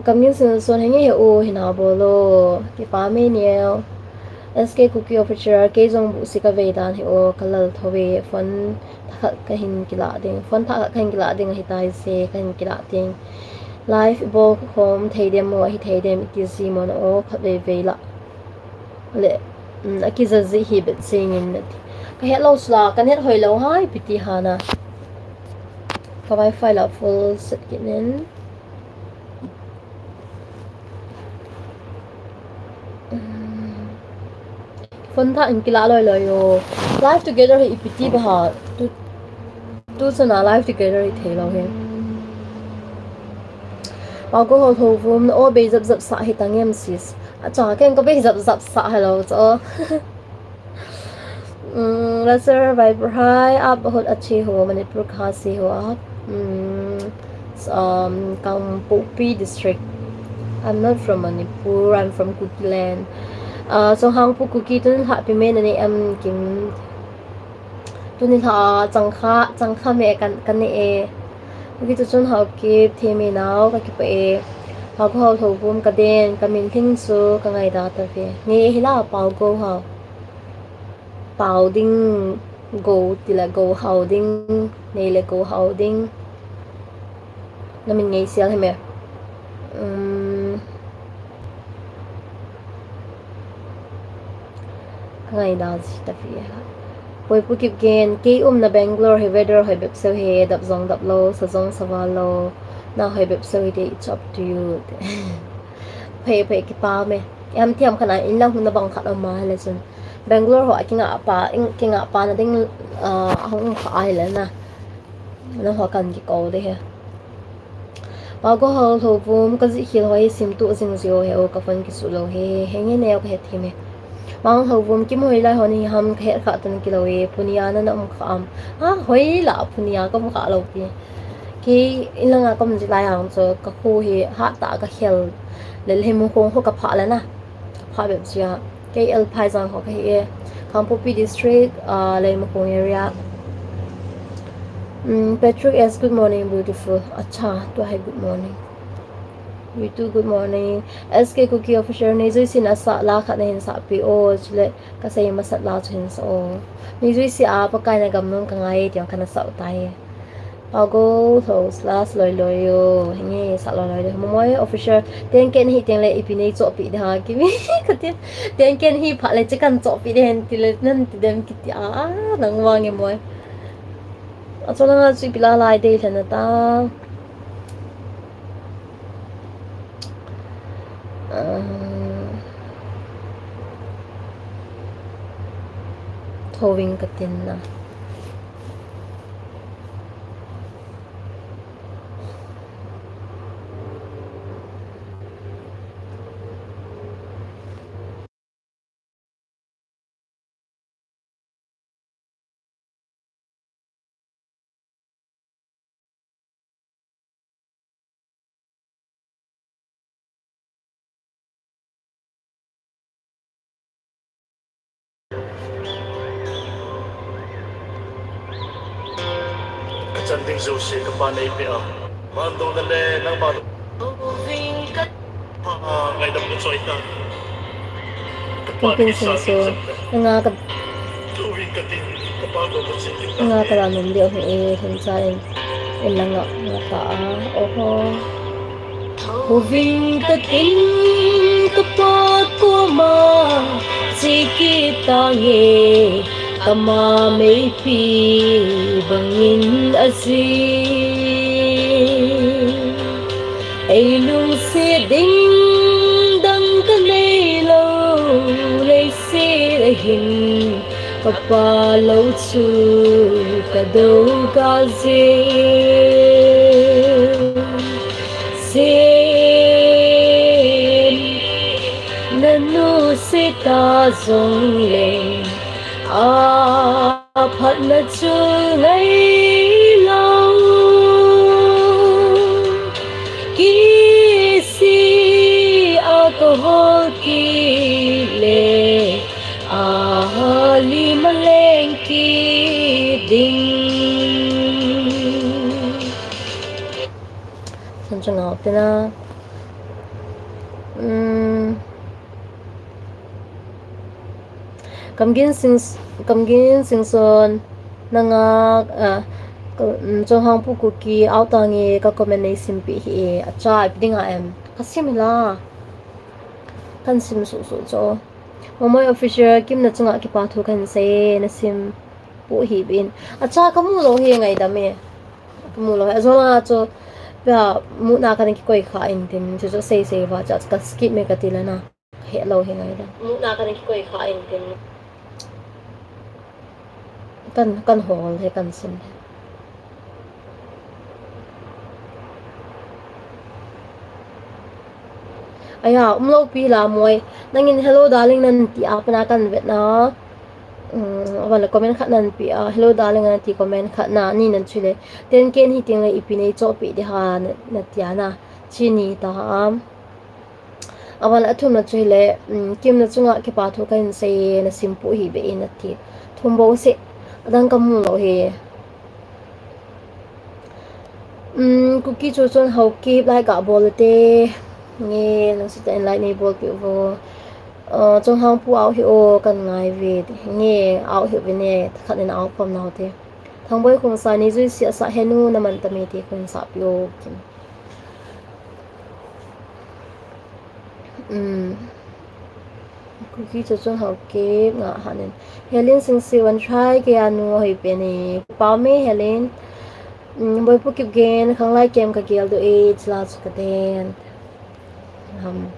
Kam gen sung sun henge he u hina bolo. Kipa me neo. S K Kuki Official, kei jong bu si ka vei dan hi o, ka lal tho ve, phone thakhat ka hin kila ding, phone thakhat ka hin kila ding ahi tai se, ka hin kila ding. Live i bol khom thei dem mo, ahi thei dem, i ti ji mo na o, khat vei vei la. Le, um, a kija ji hi bet sing in na ti. Ka het lo sula, ka net hoi lo hai, piti hana. Ka wifi la full set kit nen. Phone thah in kila loi loi o. Live together hi ipi ti ba ha. Tu, tu chana live together hi thei lo hi. Alcohol ho vum na o bei zap zap sa hi tangem sis. Acha ken ka bei zap zap sa hello cho. उम, लसर भाई पढ़ाई, आप बहुत अच्छे हो, मणिपुर कहाँ से हो आप? उम, स-, um, Kangpokpi district. I'm not from Manipur, I'm from Kuki land. Uh, so Hangpu Kuki tun ha pi me na ne am kim. Tuni ha chang kha, chang kha me kan, kan ne e. Kuki tu chun hau ki the me nau ka ki pa e. Pau Go Hao Lhouvum ka den, ka min lhing chu ka ngaida ta ve. Nge hi la Pau Go Hao. Pau ding, Go tile Go Hao ding, nei le Go Hao ding. Na min ngeisel hi me. Um, Ka ngaida ji ta ve. Poi Pu Kipgen, kei umna Bangalore hi weather hoi bep seh hi, dap jong dap lou, sa jong sa val lou. Na hoi bep seh hi, it's up to you. Phei phei kipa me. Em thiam khana in lang hun na bang khat um ma le chun. Bangalore ho a kinga pa, in kinga pa na ding, ah, hung kha ai le na. Nangho kan kikou de he. Pau Go Hao Lhouvum, ka jih khel ho hi sim tuh jing jio he o, ka phone kisuh lou he, henge neo ka het hi me. Pau Go Hao Lhouvum, Kim hoilai ho nahi ham ka het kha tan kilou e, Pune a na na um kha am. Ha, hoila Pune a ka um kha lou pi. Kei in langa ka um ji lai ang chu, ka khu hi hat ta ka khel. Le le mu khong ho ka pha le na. Pha bep chia. K L Phaijang ho ka hi e. Kangpokpi District, ah, Leimakhong area. Mm, Patrick S, good morning, beautiful. Acha, tua hi good morning. You too, good morning. S K Kuki Official, nei jui sin asa la khat na hin sa pi o, chule ka sei masat la chu hin sa o. Nei jui si a Pakai na gam nom ka ngai tiang kana sa u tai. Pau Go Hao Lhouvum, last loi loi yo. Hinge sa loi loi yo. Momoi Official, ten K hi teng le ipi nei chohpi de ha, Kimi. Ka ti, ten K hi pha le che kan chohpi de hen ti le nan ti dem kiti a, a, nang vang e moi. A chola nga chu ipi la lai de le na ta. Ah, thoving ka tin na. Ka chan ding jouse ka Pa nei pe a. Van dong na le nang ba. Ka Pa ngaidam ka choi ta. Ka Pa Kin Sing Sun. Nga ka, nga ka la nom leo hi e, hin cha in, in la nga, nga ta a, oho. Hoving ka tin ka Pa koma, chiki tange, kama meipi bangin aji. Ei lungset ding dang ka nei lou, leiset a hin ka Pa lou chu ka do ka jeng. Sen na nuset ta jong leng, a phatna chu ngai lou. Kisi a ka hol kit le, a lim a leng kit ding. San chang au te na. Um, Kamgin Sing, Kamgin Singson, nanga, ah, ka, um, Chonghangpu Kuki, auta nge ka comment nei simpi hi, acha, ipi dinga em, ka sim la. Kan sim su su cho. Momoi Official, Kim na chunga kipa thu kan sei, na sim pu hi bin. Acha, ka mu lou hi ngaidam e. Ka mu lou hi. Ajola cho, pia, muna kan kikoi kha in tin, cho cho sei sei va, cha, ka skip me ka ti la na. He lou hi ngaidam. Muna kan kikoi kha in tin. Kan, kan hol he kan sim he. Aya, um lou pi la moi. Nangin hello darling nan ti a pana kan vet na. Um, avan la comment khat nan pi a. Hello darling nan ti comment khat na. Ni nan chu le. Ten K hi teng le ipi nei chohpi de ha na, na ti a na. Chi ni ta am. Avan a thumna chu hile, um, Kim na chunga kipa thu kahin sei e, na sim pu hi be in ati. Thum bou se, adang ka mu lou hi. Um, Kuki chu chun Haokip lai ka bol te. Nge, lungset tah in like nei bolpeh uvo. Ah, Chonghang pu out hih o, kan ngai uve. Nge, out hih uvin e, khat in out khom nau te. Thangboi Khongsai, nei juise asah, Henu naman tame ti khun sahpeh o, Kim. Um. Kuki Chochong Haokip nga hanin. Helen Singsi, one try kei a nu hoi pen e. Kipah me Helen. Um, Boipu Kipgen, Khanglai Kem kagel doh e, chila chu kaden. Um.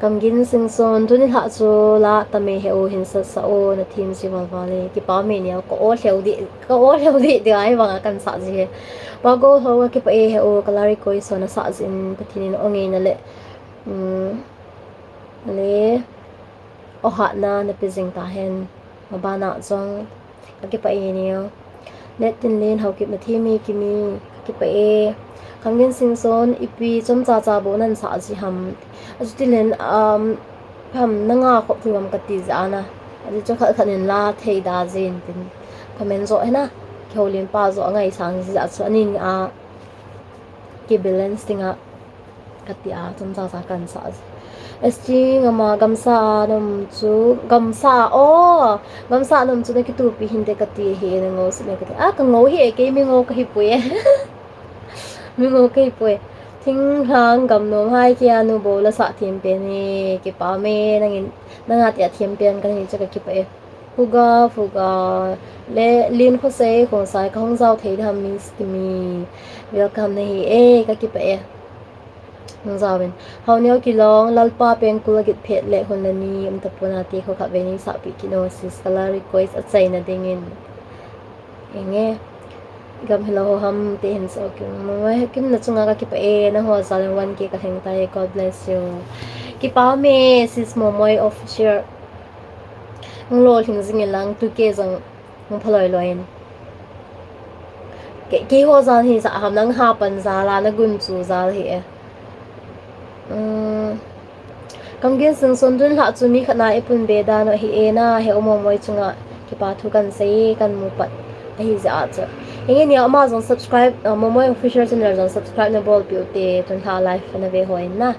Kamgin Singson, tuni lhah chu la tame he o, hin sasa o, nathem ji valval e. Kipah me neo, ka o lheu di, ka o lheu di, di ai vanga kan sah ji he. Pago ho kakipah e he o, ka la request ho nasah jin, Pathen in o ngeina le. Um, le, o hatna napeh jing tahen, mabana jong, kakipah e neo. Netinlen Haokip, nathem e Kimi, kakipah e. Kamgin Singson, ipi chomcha cha bou nan sah ji ham. Achuti len, um, ham nanga khop thei ham kati jeh a na. Achu chu khat khat in la thei da jin tin. Comment jo hena, kihoulim pa jo angaisang ji jeh a chu anin a. Kibalance dinga kati a, chomcha cha kan sah ji. S T Ngama, gamsa a naum chu, gamsa a, o, gamsa a naum chu nakitupi hinte kati hi, nangou sih me kati. A, kangou hi e, kei mingou kahipoi e. Mingou kahipoi. Thinglhang Gamnom, hai kei a nu bou la sah them pen e, kipah me, nangin, nanga tia them pen kahi chu kakipah e. Phuga, Phuga, le Lin Khosei, Khongsai, kahung jao thei dam, Miss Kimi. Welcome nahi e, kakipah e. Hung jao in. Haoneo Kilong, Lalpa pengkul agit phet le hun le ni um tapon ati kho khat vei nei sahpeh kit o, sis, ka la request achaina dingin. Enge. Gam hilou ho ham te hin so Kim. Mama Kim, nachunga kakipah e, nangho jal in one K kalheng tai, God bless you. Kipah me, sis Momoi Official. Hung lolhing jing in lang, two K jong hung phaloi loi in. Kei, keiho jal hi ja ham, nang hapan jal a, nagunchu jal hi e. Um, Kamgin Singson, tun lhah chu mi khat na ipun be dan u ahi e na, he o Momoi chunga kipa thu kan sei, kan mu pat ahi jeh a chu. Henge nia, ama jong subscribe, uh, Momoi Official Channel jong subscribe nabolpeh u te, tun lhah live nave ho in na.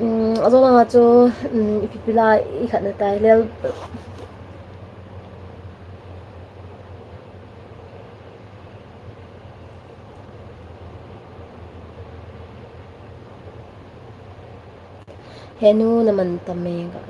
Um, ajong langa chu, um, ipi pi la ikhat na tai, lel. Henu naman tame ga.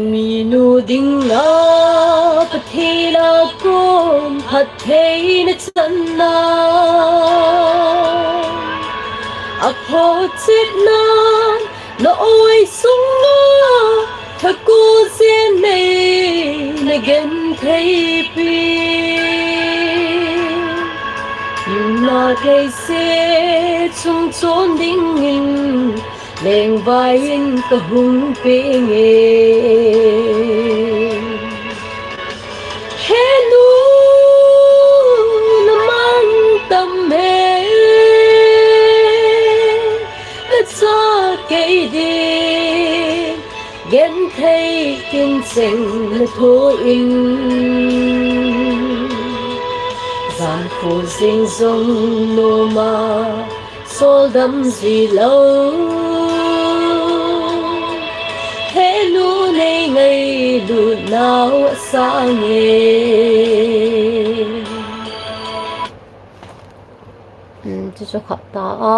Minu dinga Pathen a kon phattheina channa, aphochitna na oi sunga, thakol jen nei na gentheipi. Nunna thei se chung chon dingin, lengvai in ka hung peng e. He nu, na mang tam e, na cha kei ding, genthei kin cheng na tho in. Jan kho jing jong nom a, sol dam ji lou. He nu nei ngailut nau asang e. Hmm, chu chu khat ta a.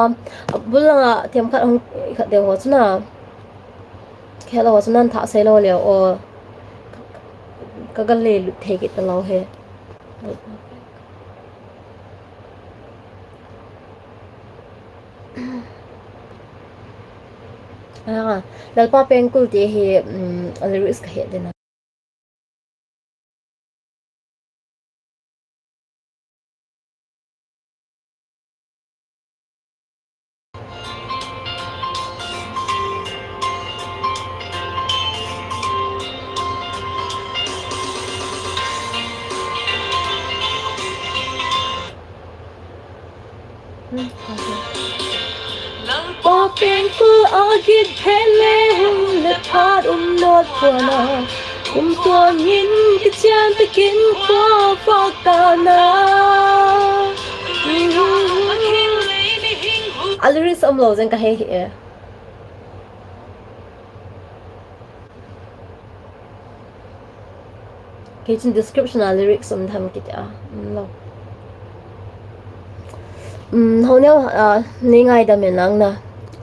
A bul langa themkhat hung khat deu ho chu na. Khel ho chu nan thah sei lou leu o. Ka ga le lut thei kit ta lou he. Ah, Lalpa pengkul ti hi, um, a lyrics ka he dena. Agit phet le hung le phat um not puana, kum tuangin kichian takin khua fak tana. A lyrics um lo jeng ka hei hi e. Kei chun description a lyrics um tham kiti a, um lo. Um, ho neo, ah, nei ngaidam in lang na.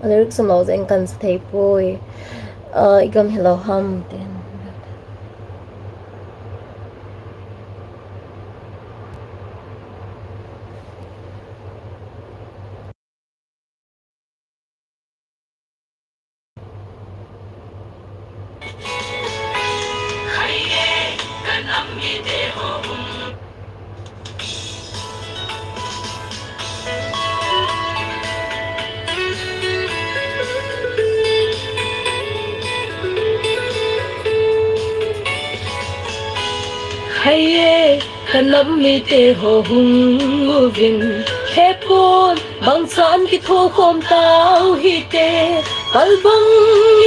A lyrics um lo jeng kan sa thei poi. Ah, i gam hi lo ham tin. Hei e, ka nam mite ho hung uvin, hepon, bangchan kitho khom tau hite, palbang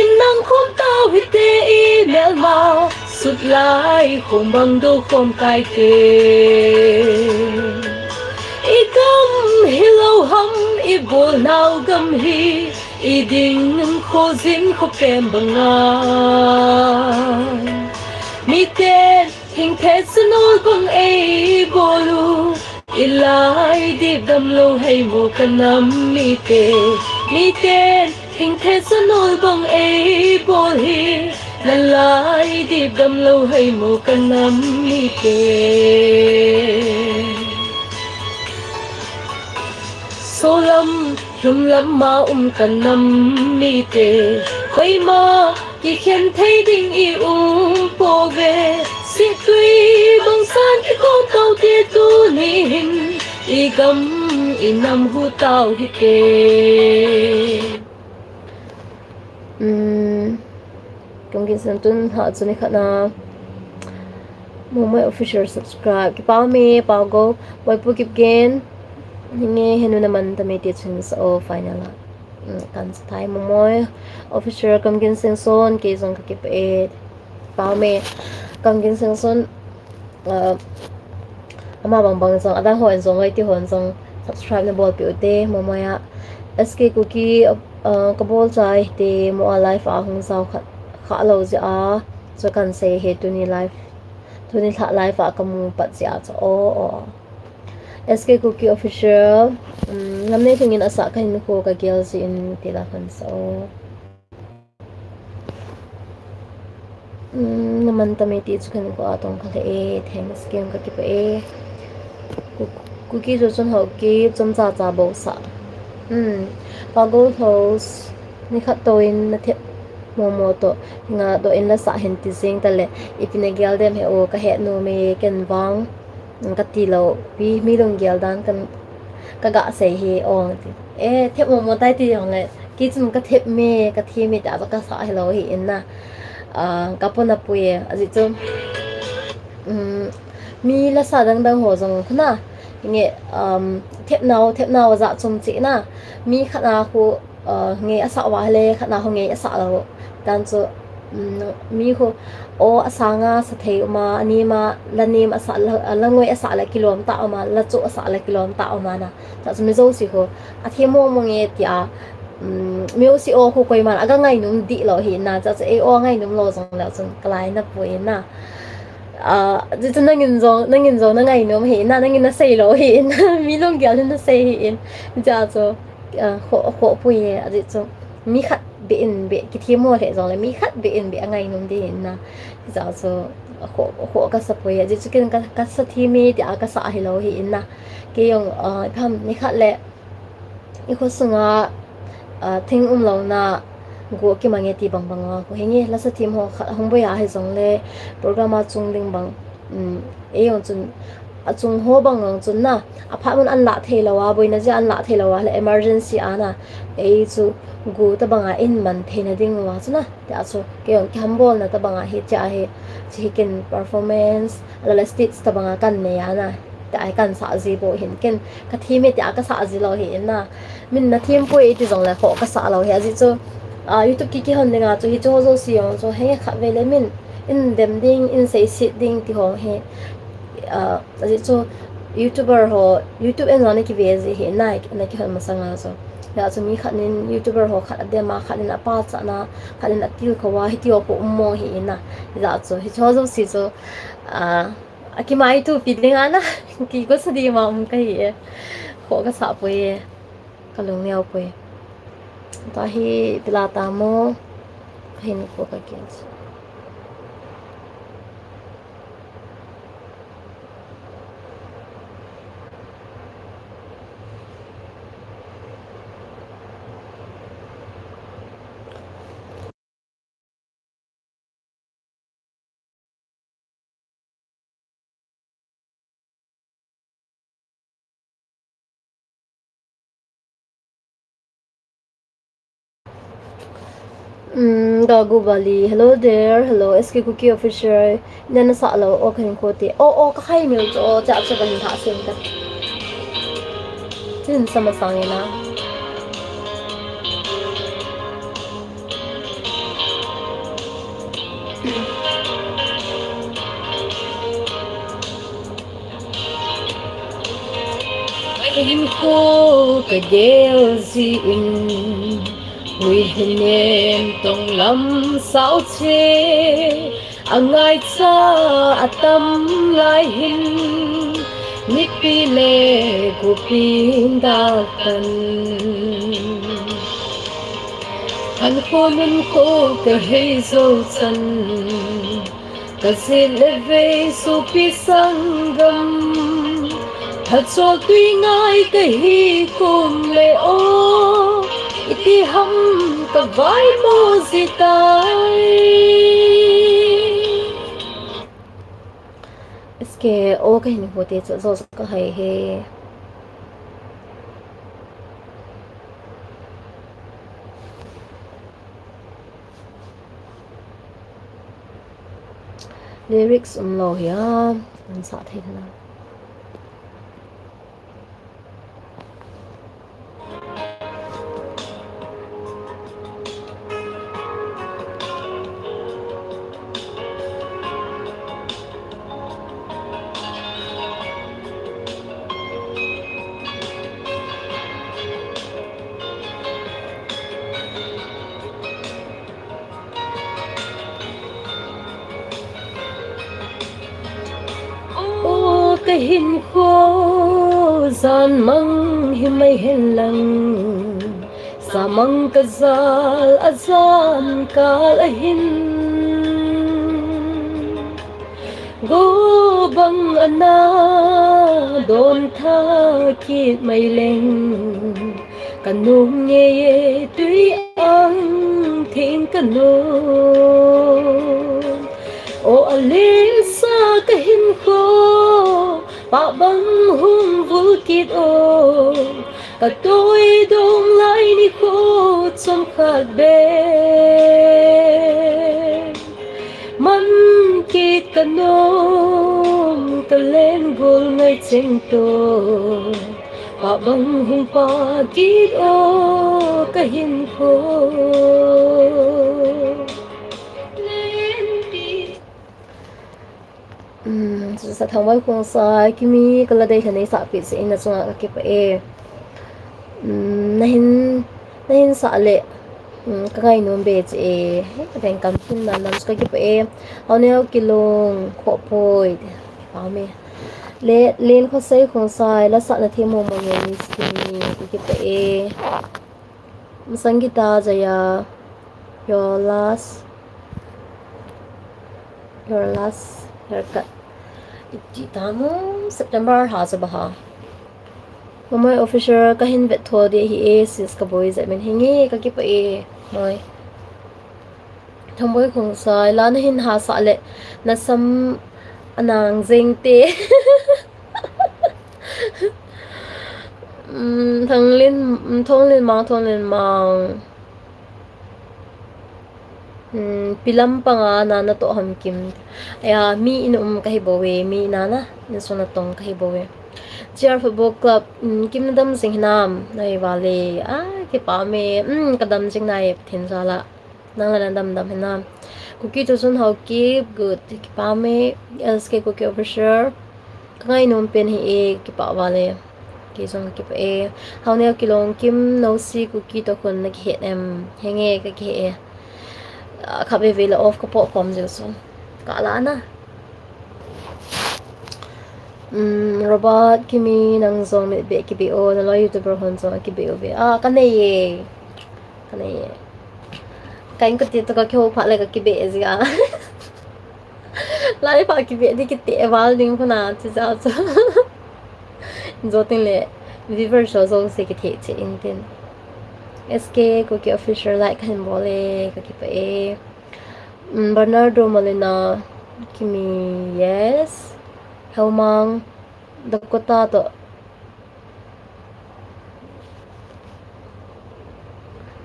in nang khom tau hite, i melma sut lai khom bang do khom kaite. I gam hi lo ham, i bol nau gam hi, i ding kho jin kho pem banga. Miten hing thet sanol bang ei bol u, i lai dip dam lo hei mo ka nam mite. Miten hing thet sanol bang ei bol hi, na lai dip dam lo hei mo ka nam mite. Solam, lhumlam ma um ka nam mite. Koima kikhen thei ding i um pouve. Sittui bangsan kikhom taute tuni hin, i gam i nam hu tau hite. Um, Kam gin seng tun ha chu ni khat na. Momoi Official subscribe. Kipa me, pa go. Boipu Kipgen. Ninge henu na man ta me ti chun sa o final a. Um, kan sa thai Momoi Official Kam gin seng son, kei jong ka kipa e. Pa me, Kam gin seng son. Ah, ama bang bang jong, adang ho in jong, lai ti ho in jong, subscribe na bolpeh ute, Momoi a. S K Kuki, ah, ka bol chai te, mo a live a hung jao kha, kha lo jeh a, chu kan sei he tuni live, tuni lha live a ka mu pat jeh a chu, o, o. S K Kuki Official, um, Ngamnei Lhingin asah ka hinkho ka gel jeh in ti la kan sa o. Um, na man ta me ti chu kan ko a tong kha le e, thanks, kem ka kipa e. Ku-, Kuki chu chun ho ki chom cha cha bo sa. Um, pa go ho s-, ni khat to in na thep mo mo to, nga do in la sa hin ti jing ta le, ipi na gel dem he o ka he nom e ken vang. Ka ti lo, pi mi lunggel dan kan, ka ga sei hi ong ti. E, thep mo mo tai ti ong le, kei chun ka thep me, ka thi me ta ka sa hi lo hi in na. Ah, ka pon a pui e, ajeh chu, um, mi la sa dang dang ho jong khu na, nge, um, thep nau, thep nau ja chom chi na, mi khat na khu, Aa, ngei asah uva ahile, khat na ho ngei asah lou. Tan chu, um, mi khu, o asanga sa thei um a, anem a, la nem asah, la, la ngoi asah le kilom tah um a, la cho asah le kilom tah um a na. Chua chu mi jouse khu, athem mo mo nge tia, um, mi jouse o khu koiman aga ngainom dih lou hi na, chua chu ei o ngainom lou jong leu chun kalai na poi na. Aa, chu chu nangin jong, nangin jong na ngainom hi na, nangin na sei lou hi na, mi lunggel in na sei hi in. Chua chu, Aa, kho, kho pui e, ajeh chu mi khat beh in beh, kithem ho le jong le mi khat beh in beh angainom ding in na. Hijeh a chu kho, kho ka sa pui e, ajeh chu ken ka, ka sa them e tia ka sa hi lou hi in na. Kei jong, aa, ipi ham ni khat le i kho sunga, aa, thing um lou na, go kimang e ti bang bang a, kho hi nge la sa them ho khat hung boi a hi jong le, program a chung ding bang, um, ei jong chun, achung ho bang jong chun na, aphat mun an lah thei lou a, boina jeh a an lah thei lou a, le emergency a na, ei chu gu tabang a in man theina ding uva chu na, tia chu, kei jong kihambol na tabang a hi, tia hi, chi hi ken performance, ala le stage tabang a kan nei a na, tia kahin sah ji bou hin, ken kathem e tia kasah ji lou hi in na. Min nathem poi iti jongle khoh kasah lou hi, ajeh chu, ah, YouTube kikihon dinga chu hiche ho jouse jong chu henge khatvei le min in dem ding, in seiset ding ti ho hi, ah, ajeh chu YouTuber ho, YouTube en jong nakive ji hi na, nakihon masanga chu. Hijeh chun mi khat in YouTuber ho khat adem a, khat in apachat na, khat in atilkhou a, hiti ho khu um mong hi in na. Hijeh chun hiche ho jouse chu, ah, akimaitopi dinga na, kigusa ding ma um kahi e. Khoh kasah poi e. Kalung neo poi. Tua hi ipi la tam o, kahinkho kagel. Mm, Gagu Bali, hello there, hello, S K Kuki Official, nana sah lou, o kahinkho te, o, o, kakhai mil chu, o, cha chu kahin thah sem ta. Chin sama sang ina. Kahinkho kagel jin, huihli nem tong lam sao che, angaicha atam lai hin, mipi le gopin daltan. Khankho nunkho kahei jou chan, kajet le vei sopi sanggam, thachol twi ngai kahi kum le o, iti ham kavaimo ji tai. S K O kahinkho te chu jo chu kahai e. Lyrics umlou hia, ansah thei na. O kahinkho, jan mang himai hen lang, samang kajal a jan kal ahin. Go bang ana don tha kit mai leng, kanom ngei e tui ang theng kanom. O alengsa kahinkho, pah bang hung vul kit o, katoi dong lai nikho chomkhat beh. Man kit kanom, kalen gol ngai cheng to, pah bang hung pah kit o kahinkho. Umm, Sathangbai Khongsai, Kimi, kala dei thanei sahpeh seh in, nachunga kakipah e. Umm, nahin, nahin sah le, umm, kangainom be che e. Hei, kadeng kam hin nan nam chu kakipah e. Haoneo Kilung, Khohpoi, pame. Le, Len Khosei Khongsai, la sahna themmo mo nge Miss Kimi, kakipah e. Sangeeta Jaya, your last, your last haircut. Iti tamu September ha sa baha. Mamai Official kahin vet tho de hi e sis kaboi jep min hinge kakipah e. Moi. Thamboi Khongsai, la nahin hasah le, nasam anang jeng te. Umm, Thanglin, umm, Thonglin Mang, Thonglin Mang. Umm, Pilam panga na natoh ham Kim. Aya, mi in um kahi bou e, mi na na, insung natong kahi bou e. G R Football Club, um, Kim na dam jing hinam, nai vale. Ah, kipa me, um, ka dam jing nai, Pathen jal a. Nang la na dam dam hinam. Kuki Tusun Haokip, good, kipa me, S K Kuki Official. Ka ngainom pen hi e, kipa vale. Kei jong ka kipah e. Haoneo Kilongkim, Nosi Kuki toh khun na kihet em? Henge, ka kihet e. Ah, khatvei vei le off ka po khom jeng chu. Ka la na. Um, Robert Kimi, nang jong mitbeh kibeh o, na loi YouTuber hon jong kibeh uve. Ah, ka nei e. Ka nei e. Ka in ka ti toh ka kihou phat le ka kibeh e jia. Lai pha kibeh di kiti e val ding khuna, chi jao chu. Jo tin le, viewer so jong se kithei che in tin. S K Kuki Official like kan bol e, ka kipah e. Mm, Bernardo Molina, Kimi, yes. Helmang, Dakota toh.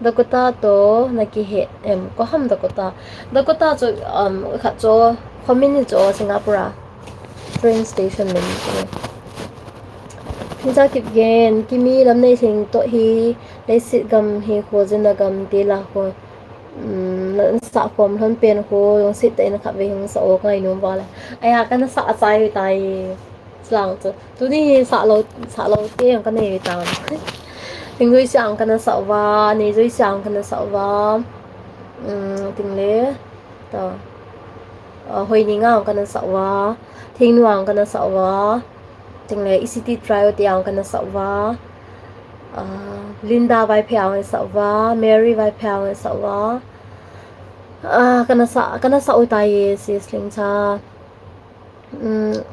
Dakota toh na kihet em? Ko ham Dakota? Dakota chu, um, khat chu, khomin hi chu Singapore a train station min chu. Hinsa Kipgen, Kimi, Lamneilhing toh hi leiset gam hi kho jin na gam ti la kho. Um, na sa khom lhon pen kho, lungset tah in khatvei hung sa o, ka ngainom vale. Aya, kana sa a chai tai. Slang chu. Tuni hi sa lo, sa lo te ang ka nei tam. Thingjoisiang kana sa uva, Neijoisiang kana sa uva. Um, ting le. To. Uh, Hoininga ang kana sa uva. Thingnuang kana sa uva. Ting le, E C T Trio te ang kana sa uva. Uh, Linda Vaiphei ang sa uva. Mary Vaiphei ang sa uva. Uh, kana sa, kana sa u tai, sis Lingcha. Um,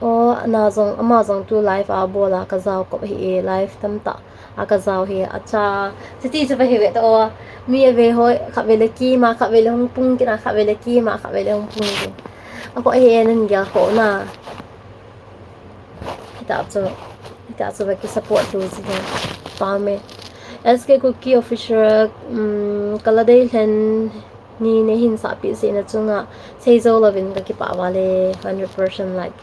o, ana jong, ama jong tu live a bol a ka jao kop hi e, live tamtah a ka jao hi, acha. Chuti chu va hi ve ta o. Mi a ve hoi, khatvei le kima, khatvei le hung pung kina, khatvei le kima, khatvei le hung pung ki. A ko hi e nan gel ko na. Hita chu, hita chu va ki support tu ji ne. Pa me. S K Kuki Official, um, ka la dei lhen ni nei hin sahpi jeh na chunga sei jou louvin ka kipah vale, hundred percent like.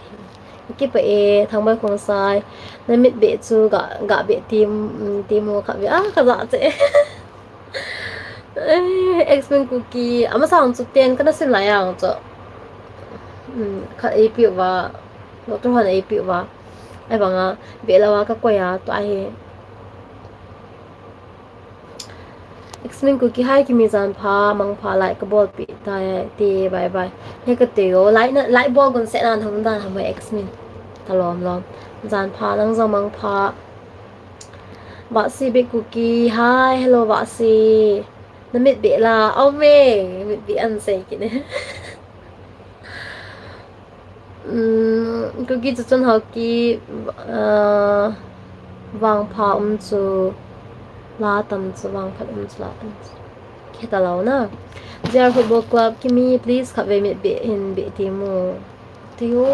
Ka kipah e, Thangboi Khongsai, na mitbeh chu ga, ga beh ti, ti mu kha ve, ah, ka ja che. Eh, X-Men Kuki, ama sang chu ten kana sim lai ang chu. Um, kha ei pi uva, doctor hon ei pi uva. Ai banga, beh lou a ka koi a, tua hi. X-Men Kuki, hi Kimi, jan pha, mang pha, like ka bol pi tai, ti, bye bye. He ka te yo, like na, like bol gun se nan hum dan ham X-Men. Ta lom lom. Jan pha, nang jong mang pha. Vasi Big Kuki, hi, hello Vasi. Na mitbeh la, au me, mitbeh an sei kit ne. Um, Kuki chu chun Haokip, uh, vangpha um chu, la tam chu, vangphat um chu, la tam chu. Kheta lou na. G R Football Club, Kimi, please, khatvei mitbeh hin beh ti mu. Ti ho,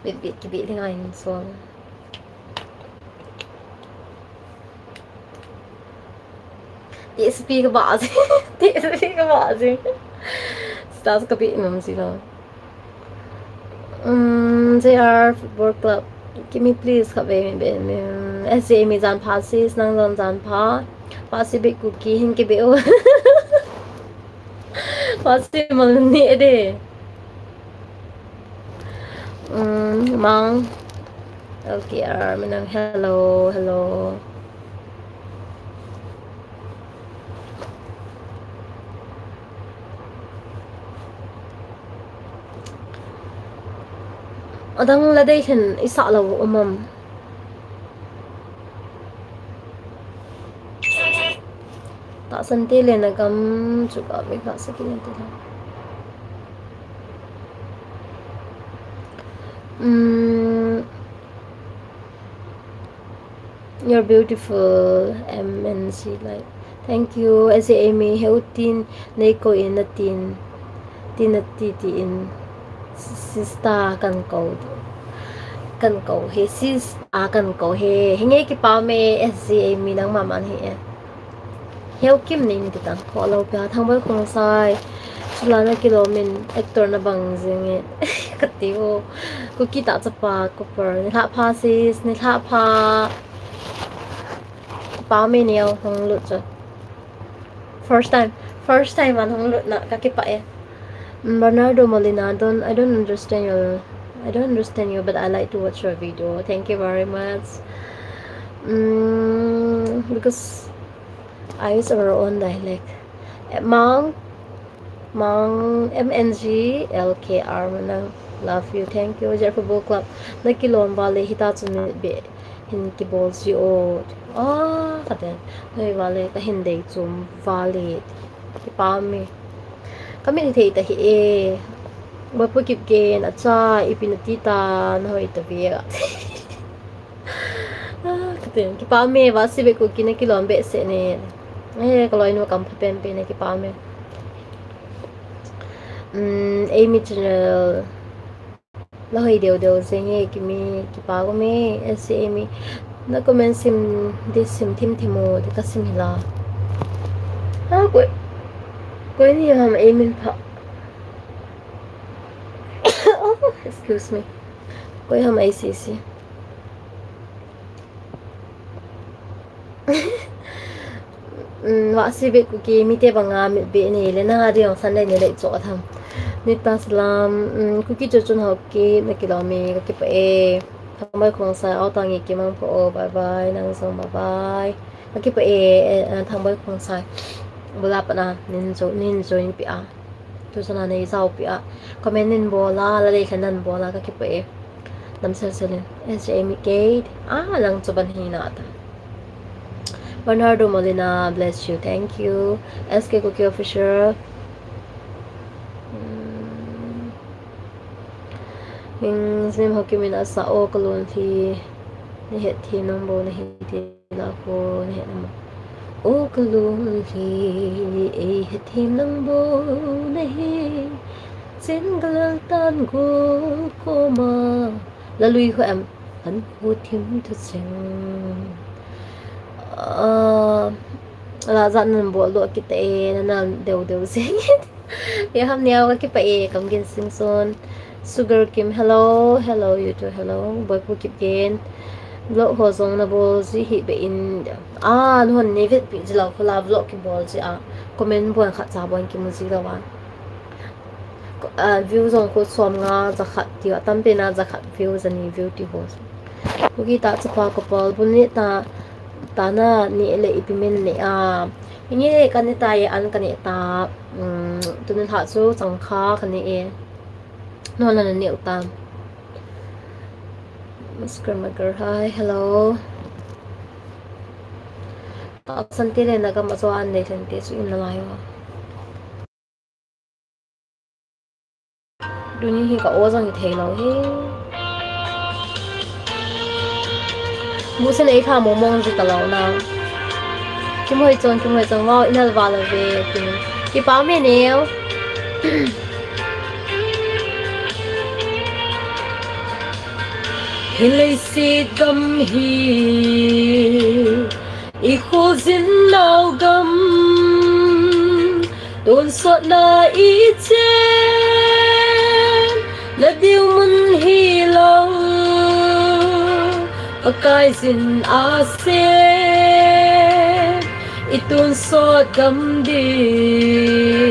mitbeh kibeh ding a hin so. T S P ka ba jing. T S P ka ba jing. Stars ka pi mam si lo. Um, J R Football Club. Kimi, please, khatvei mitbeh. Um, S J mi jan pha sis, nang jong jan pha. Pacific Kuki hin kibeh o. Pacific mal ni de. Um, mang. L K R, minang hello, hello. Adang la dei hin i sah lou um am. Tahsan te le na gam chu ka ve ka sa ki te le. Um, you're beautiful, M N C like. Thank you. S J Amy, heu tin nei ko in na tin. Tin na ti ti in. Sister kan ko. Kan ko he, sister kan ko he. Hinge kipa me, S J Amy nang mama hi e. Heu Kim nei ni ti tan. Ko lo pia Thangboi Khongsai. Chula na kilom in actor na bang jing e. Kati u. Kuki tah chapa, Cooper. Nilhah pha sis, nilhah pha. Kipah me neo, hung lut chu. First time, first time a hung lut na, kakipah e. Mm, Bernardo Molina, don't, I don't understand your, I don't understand you, but I like to watch your video. Thank you very much. Mm, because I use our own dialect. Eh, Mang, Mang, M N G L K R, Manang, love you, thank you. Jet Football Club, nakilom vale, hita chu mitbeh hin kibol ji o. Ah, kaden. Noi vale, kahin dei chom vale. Kipah me. Kamit hithei ta hi e. Boipu Kipgen, acha, ipi nati ta, nahoi ta ve a. Ah, katin, kipah me, Vahsi ve Kuki nakilom behseh ne. Eh, kaloinu kampha penpen e, kipah me. Mm, Amy Channel. Lahoi deu deu jeng e, Kimi, kipah gome, S C Amy. Na comment sim, di sim thim thim o, di kasim hila. Ha, koi, koi ni ham Amy pha. Oh, excuse me. Koi ham A C C. Mm, Vahsi ve Kuki, mite banga mitbeh nei le na, di jong Sunday ni le cho tham. Nita Salam, mm, Kuki Chuchun Haokip, nakilom e, kakipah e. Thangboi Khongsai, Aotangi Kimang pho o, bye bye, nang jong bye bye. Kakipah e, eh, Thangboi Khongsai. Bula pat na, nin jo, nin join peh a. Tu sana nei jao peh a. Comment nin bol a, la lei khan nan bol a, kakipah e. Damsel sel in. S J M K. Ah, lang chu ban hi na ta. Bernardo Molina, bless you, thank you. S K Kuki Official. Hmm. Hing snem Haokip min asa o kalon thi. Ni het thi nang bo na hi ti. Lako ne nama. O kalunglhi, ei hethem nang bou nahi. Chen galal tan go koma. Lalui ho em, kan ho thim thu cheng. Ah, la jan nan bol doh kit e, na nan deu deu jeng. Ye ham neo, kakipah e, Kamgin Singson. Sugar Kim, hello, hello, you too, hello. Boipu Kipgen. Vlog ho jong nabol ji hih beh in. Ah, nahon nei vetpi ji lou, hola vlog kibol ji a. Comment bon khat cha bon kimu ji lou a. Ah, view jong khu som nga jakhat ti a, tampen a jakhat view, jani view ti ho. Kuki tah chapa couple, bu ne ta, ta na ne le ipi min ne a. Nge ka ne ta ye, an ka ne ta, um, tuni lha chu changkha ka ne e. No la na ne u ta. Masker maker, hi, hello. Absent te le na ka ma cho an le thlen te chu in na lai wa. Tuni hi ka o jong hi thei lou hi. Bu se nei tha mong mong ji ta lou na. Kim Hoi Chong, Kim Hoi Chong, wow, i nal val ve, Kim. Kipah me neo. Hi leiset gam hi. I khojin nau gam, tonsotna i chen, na diu mun hi lou, Pakai jin a sem, i tonsot gam ding.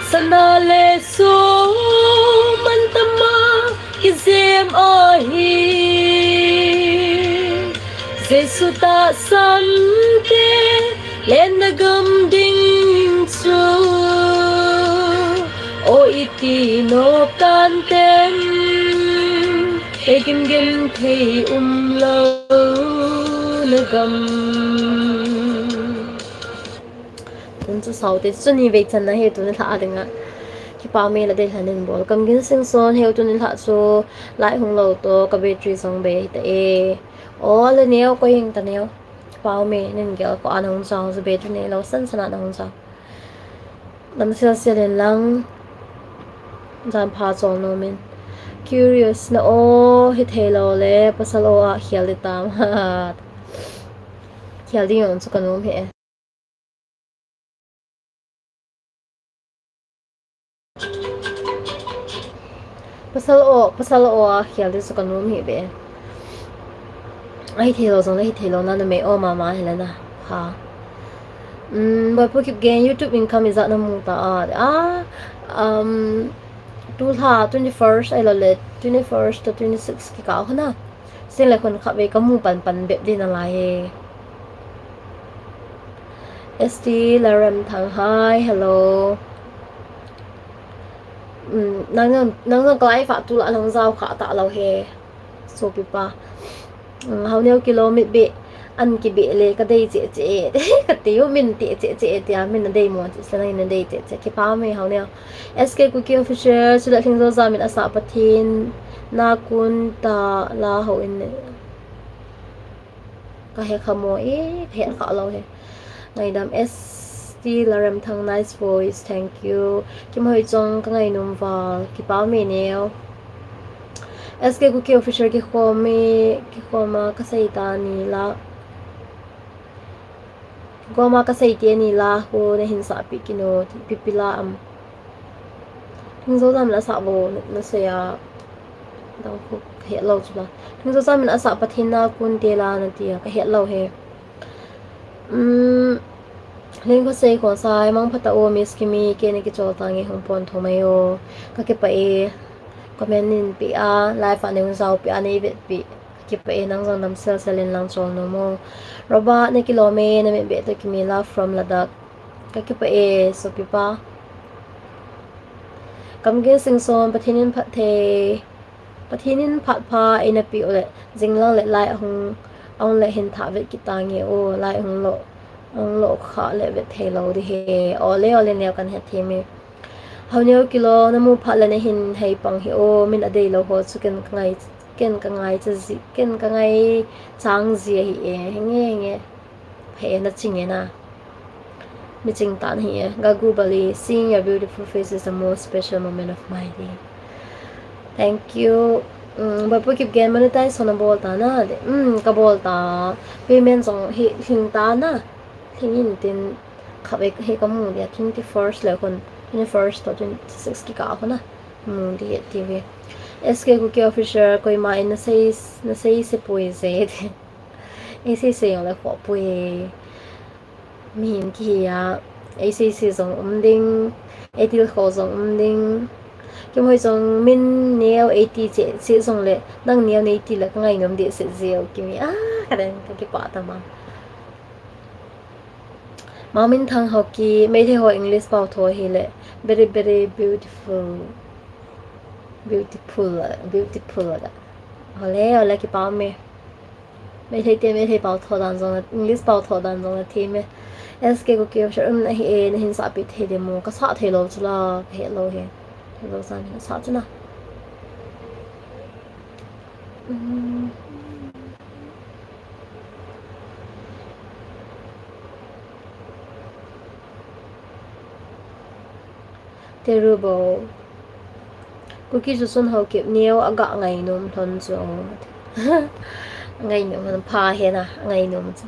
Sana le sum an tama, kijem ahi, Jesu tahsan te, lenna gam ding chu, o iti nop tan ten, kei gim gim thei um lou na gam. Tun chu sao te chu ni vei chan na hi tuni lha a dinga. Kipah me, la dei lhan in bol. Kamgin Singson, heu tuni lha chu light hung lou to, ka battery jong bei ta e. O le neo, koi hing ta neo. Kipah me, nin gel ko an hung jao, chu battery nei lou san san an hung jao. Lam sel sel in lang. Jan pha chol nom in. Curious na o, hi thei lou le, pasal o a khel di tam. Khel di jong chu ka nom hi e. Pasal o, pasal o a khel di chu ka nom hi be. Ahi thei lou jong le, hi thei lou na, numei o mama hi le na. Ha. Um, Boipu Kipgen, YouTube income ijat na mu ta a. Ah, um, tulha twenty-first, ahilou le, twenty-first to twenty-six kikah khu na. Sing le khun khatvei ka mu pan pan bep di nalai e. S T Lalremthang, hi, hello. Um, nang jong, nang jong ka live a tulha lang jao kha talou he. Sopi pa. Um, Haoneo Kilom mit beh, an kibeh le ka dei cheh cheh. Ka ti u min ti cheh cheh tia, min na dei mo cheh cheh, nang in na dei cheh cheh. Kipa me Haoneo. S K Kuki Official, chule Lhingjoja min asah Pathen na kon ta la ho in ne. Ka he kha mo e, ka he kha lou he. Ngaidam S T Lalremthang, nice voice, thank you. Kimhoichong, ka ngainom val, kipa me neo. S K Kuki Official, kikhom e, kikhom a ka sei ta ni la. Kikhom a ka sei te ni la, khu na hin sah pi kino, pi pi la am. Lhingjoja min asah bou, na, na sei a. Dang khu ka he lou chu la. Lhingjoja min asah Pathen na kon te la na tia, ka he lou he. Um, Lhingkhosei Khongsai, mangpha ta o, Miss Kimi, kei na kichol ta nge hung pon tho mai o. Ka kipa e, comment nei pe a, live a nei hung jao pe a, nei vet pe. Ka kipa e, nang jong dam sel sel in lang chol nom o. Robert, na kilom e, na mit beh to Kimi, love from Ladakh. Ka kipa e, sopi pa. Kamgin Singson, Pathen in phatthei. Pathen in phat pha eina pe u le, jing lang le lai ahung, ahung le hin thah vet kit ta nge o, lai ahung lo, ahung lo kha le vet thei lou di he. Ole, ole neo kan het thei me. Haoneo Kilom, na mu phat le na hin hei pang hi o, min adei lou ho chu ken ka ngai, ken ka ngai cha ji, ken ka ngai chang ji ahi e, henge, henge. He na ching e na. Mi ching ta na hi e. Gagu Bali, seeing your beautiful face is the most special moment of my day. Thank you. Um, Boipu Kipgen, monetize ho na bol ta na. Um, ka bol ta. Payment jong hi, hing ta na. Hing in tin khatvei hi ka mu dia, twenty-first le khun, twenty-first to twenty-six kikah khu na. Mu di he ti ve. S K Kuki Official, koima in na sei, na sei se poi se. Ei sei sei jong le khoh poi. Mihem kihi a, ei sei sei jong um ding, ei tilkhou jong um ding. Kimhoichong, min neo ei ti cheh cheh jong le, nang neo nei ti le ka ngainom deh seh jeh u Kimi. Ah, ka den ka kipah ta ma. Mangminthang Haokip, Meitei ho English pao tho hi le, very, very beautiful. Beautiful, beautiful la. Ole, ole, kipa me. Meitei te, Meitei pao tho dan jong, English pao tho dan jong la thei me. S K Kuki Official, um, na hi e, na hin sah pi thei de mo. Ka sah thei lou chu la, ka he lou he. Thei lou sa ni, sah chu na. Um. Terubo. Kuki Susun Haokip, neo a ga ngainom lhon chu. Ngainom lhon pha he na, ngainom chu.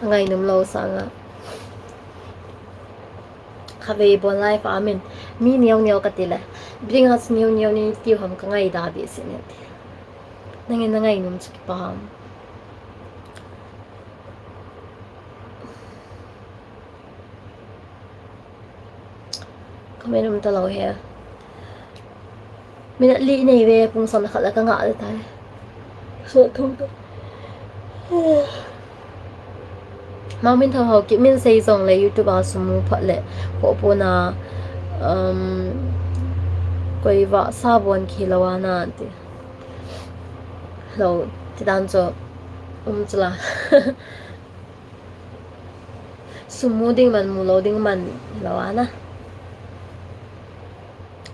Ngainom lou sanga. Khatvei bon live a min. Mi neo neo ka ti le. Bring us neo neo ni ti ham ka ngai da bi si ne ti. Nangin na ngainom chu kipa ham. Comment um ta lou he. Minute li nei ve, pung som le khat le ka ngah le tai. So thum ta. Mangminthang Haokip, min sei jong le YouTube a sum mu phat le. Ko pona, um, koi va sa bon khi lou a na ti. Lou, ti dan chu, um chu la. Sum mu ding man, mu lou ding man, lou a na.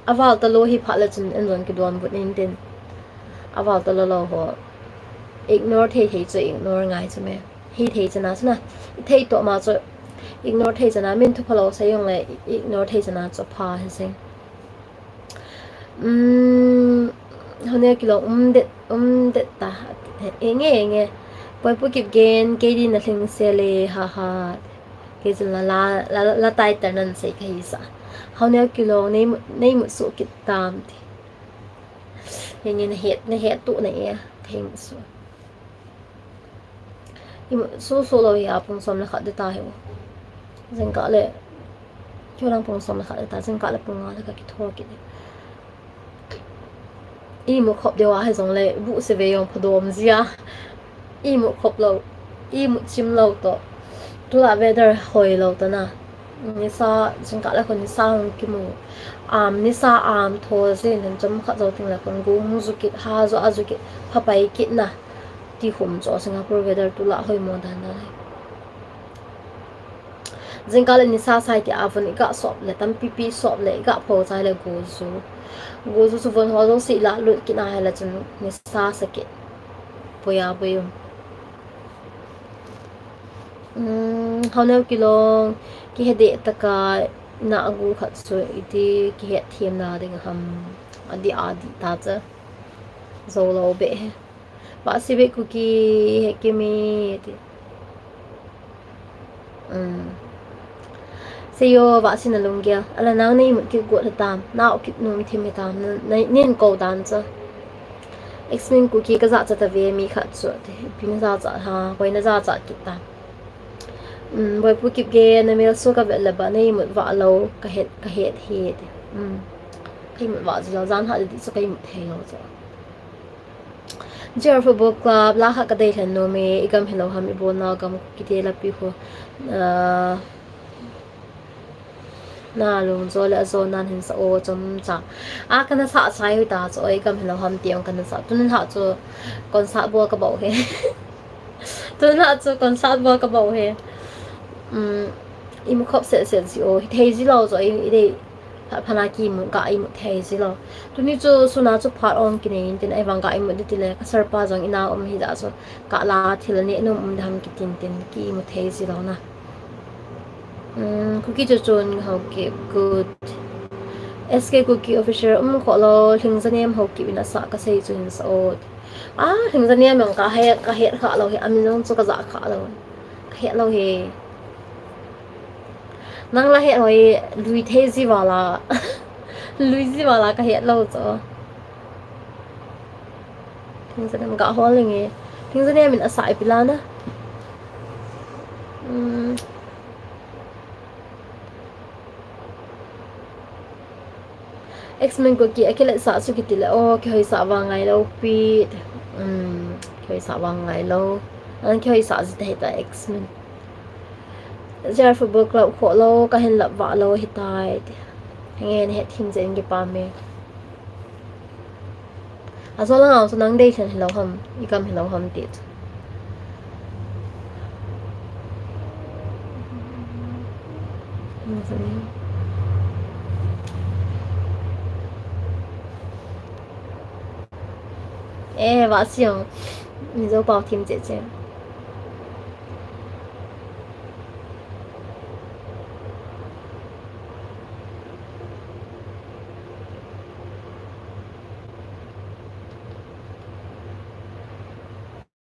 Aval ta lou hi phat le chun en jong kidon but in tin. Aval ta lou lou ho. Ignore thei thei chu ignore ngai chu me. Hi thei chana chu na. Thei to ma chu ignore thei chana min thu phalou sei jong le ignore thei chana chu pha hi seng. Um, Haoneo Kilom um det, um det ta. Enge, enge. Boipu Kipgen, kei di na lhing se le, ha, ha. Kei chun la, la, la, la title nan sei ka hi sa. Haoneo Kilom, nei mu, nei mu su kit tam ti. Henge, nahet, nahet tu na e, ka hing su. Imut su su lou hi a pung som le khat ding ta hi u. Jingkah le, keu lang pung som le khat ding ta, jingkah le pung nga le ka kitho kit ding. Imut khop deu a hi jong le, bu se ve jong phadom jia. Imut khop lou, imut chim lou toh. Tulai weather hoi lou toh na. Nisa, jingkah le khun nisa hung kimu. Am, nisa am tho jin hin chom khat jou ting le khun gu hung ju kit, ha jo a ju kit, phapai kit na. Ti khum cho Singapore weather tulai hoi mo dan na le. Jingkah le nisa sai ti a von i ga sop le, tampi pi sop le, i ga pho chai le gu ju. Gu ju chu von ho jo si la lut kit na hi le chun nisa sa kit. Poya poyum. Um, Haoneo Kilong, kihe deh taka na agu khat chu iti kihet thiam na ding ham. Adi adi ta cha. Jou lou be he. Vahsi ve Kuki he kimi ti. Um. Seyo, vahsi na lunggel. Ala nang nei mut kit got tam. Nau kit num thim he tam. Na, na, nin ko dan cha. X-Men Kuki ka jachat a ve mi khat chu. Ipi na jachat ha, koi na jachat kit ta. Um, Boipu Kipgen, na mel su ka vet le ba, na imut vah lou, ka het, ka het he ti. Um, ka imut vah ji lou, jan ha di chu ka imut thei lou chu. G R Football Club, la kha ka dei lhen nom e, i gam hilou ham, i bol na gam kiti la pi ho. Ah, Na lung jo le ajo nan hin sa o chom cha. A kana sa sai hui ta chu oi gam hilou ham ti ong kana sa. Tun ha chu concert bol ka bol he. Tun ha chu concert bol ka bol he. Um, imu khop set set ji o. Hi thei ji lou chu i, i dei pha, phana ki mu ka imu thei ji lou. Tuni chu suna chu phat ong kinei in tin ai vang ka imu di ti le ka sir pa jong ina um hi da chu ka la thil ne num um dam ki tin tin ki imu thei ji lou na. Um, Kuki chu chun Haokip, good. S K Kuki official, um, kho lou, Lhingzanem Haokip in asa ka sei chu hin sa o. Ah, Lhingzanem jong ka he, ka het kha lou he, amin jong chu ka ja kha lou. Ka het lou he. Nang la het hoi, lui thei ji vala. Lui ji vala ka het lou chu. Lhingzanem ga hol lenge. Lhingzanem in asa ipi la na. Um. X-Men Kuki a kilet sa chu kiti le, oh, kihoi sa vang ngai lou pi. Um, kihoi sa vang ngai lou. An kihoi sa ji ta hita X-Men. G R Football Club kho lou, ka hin lap vah lou hitai. Nge ne het thim jen ki pa me. A jo lang a chu nang dei lhen hilou ham, i gam hilou ham ti chu. Eh, va siang. Mizo pau thim che che.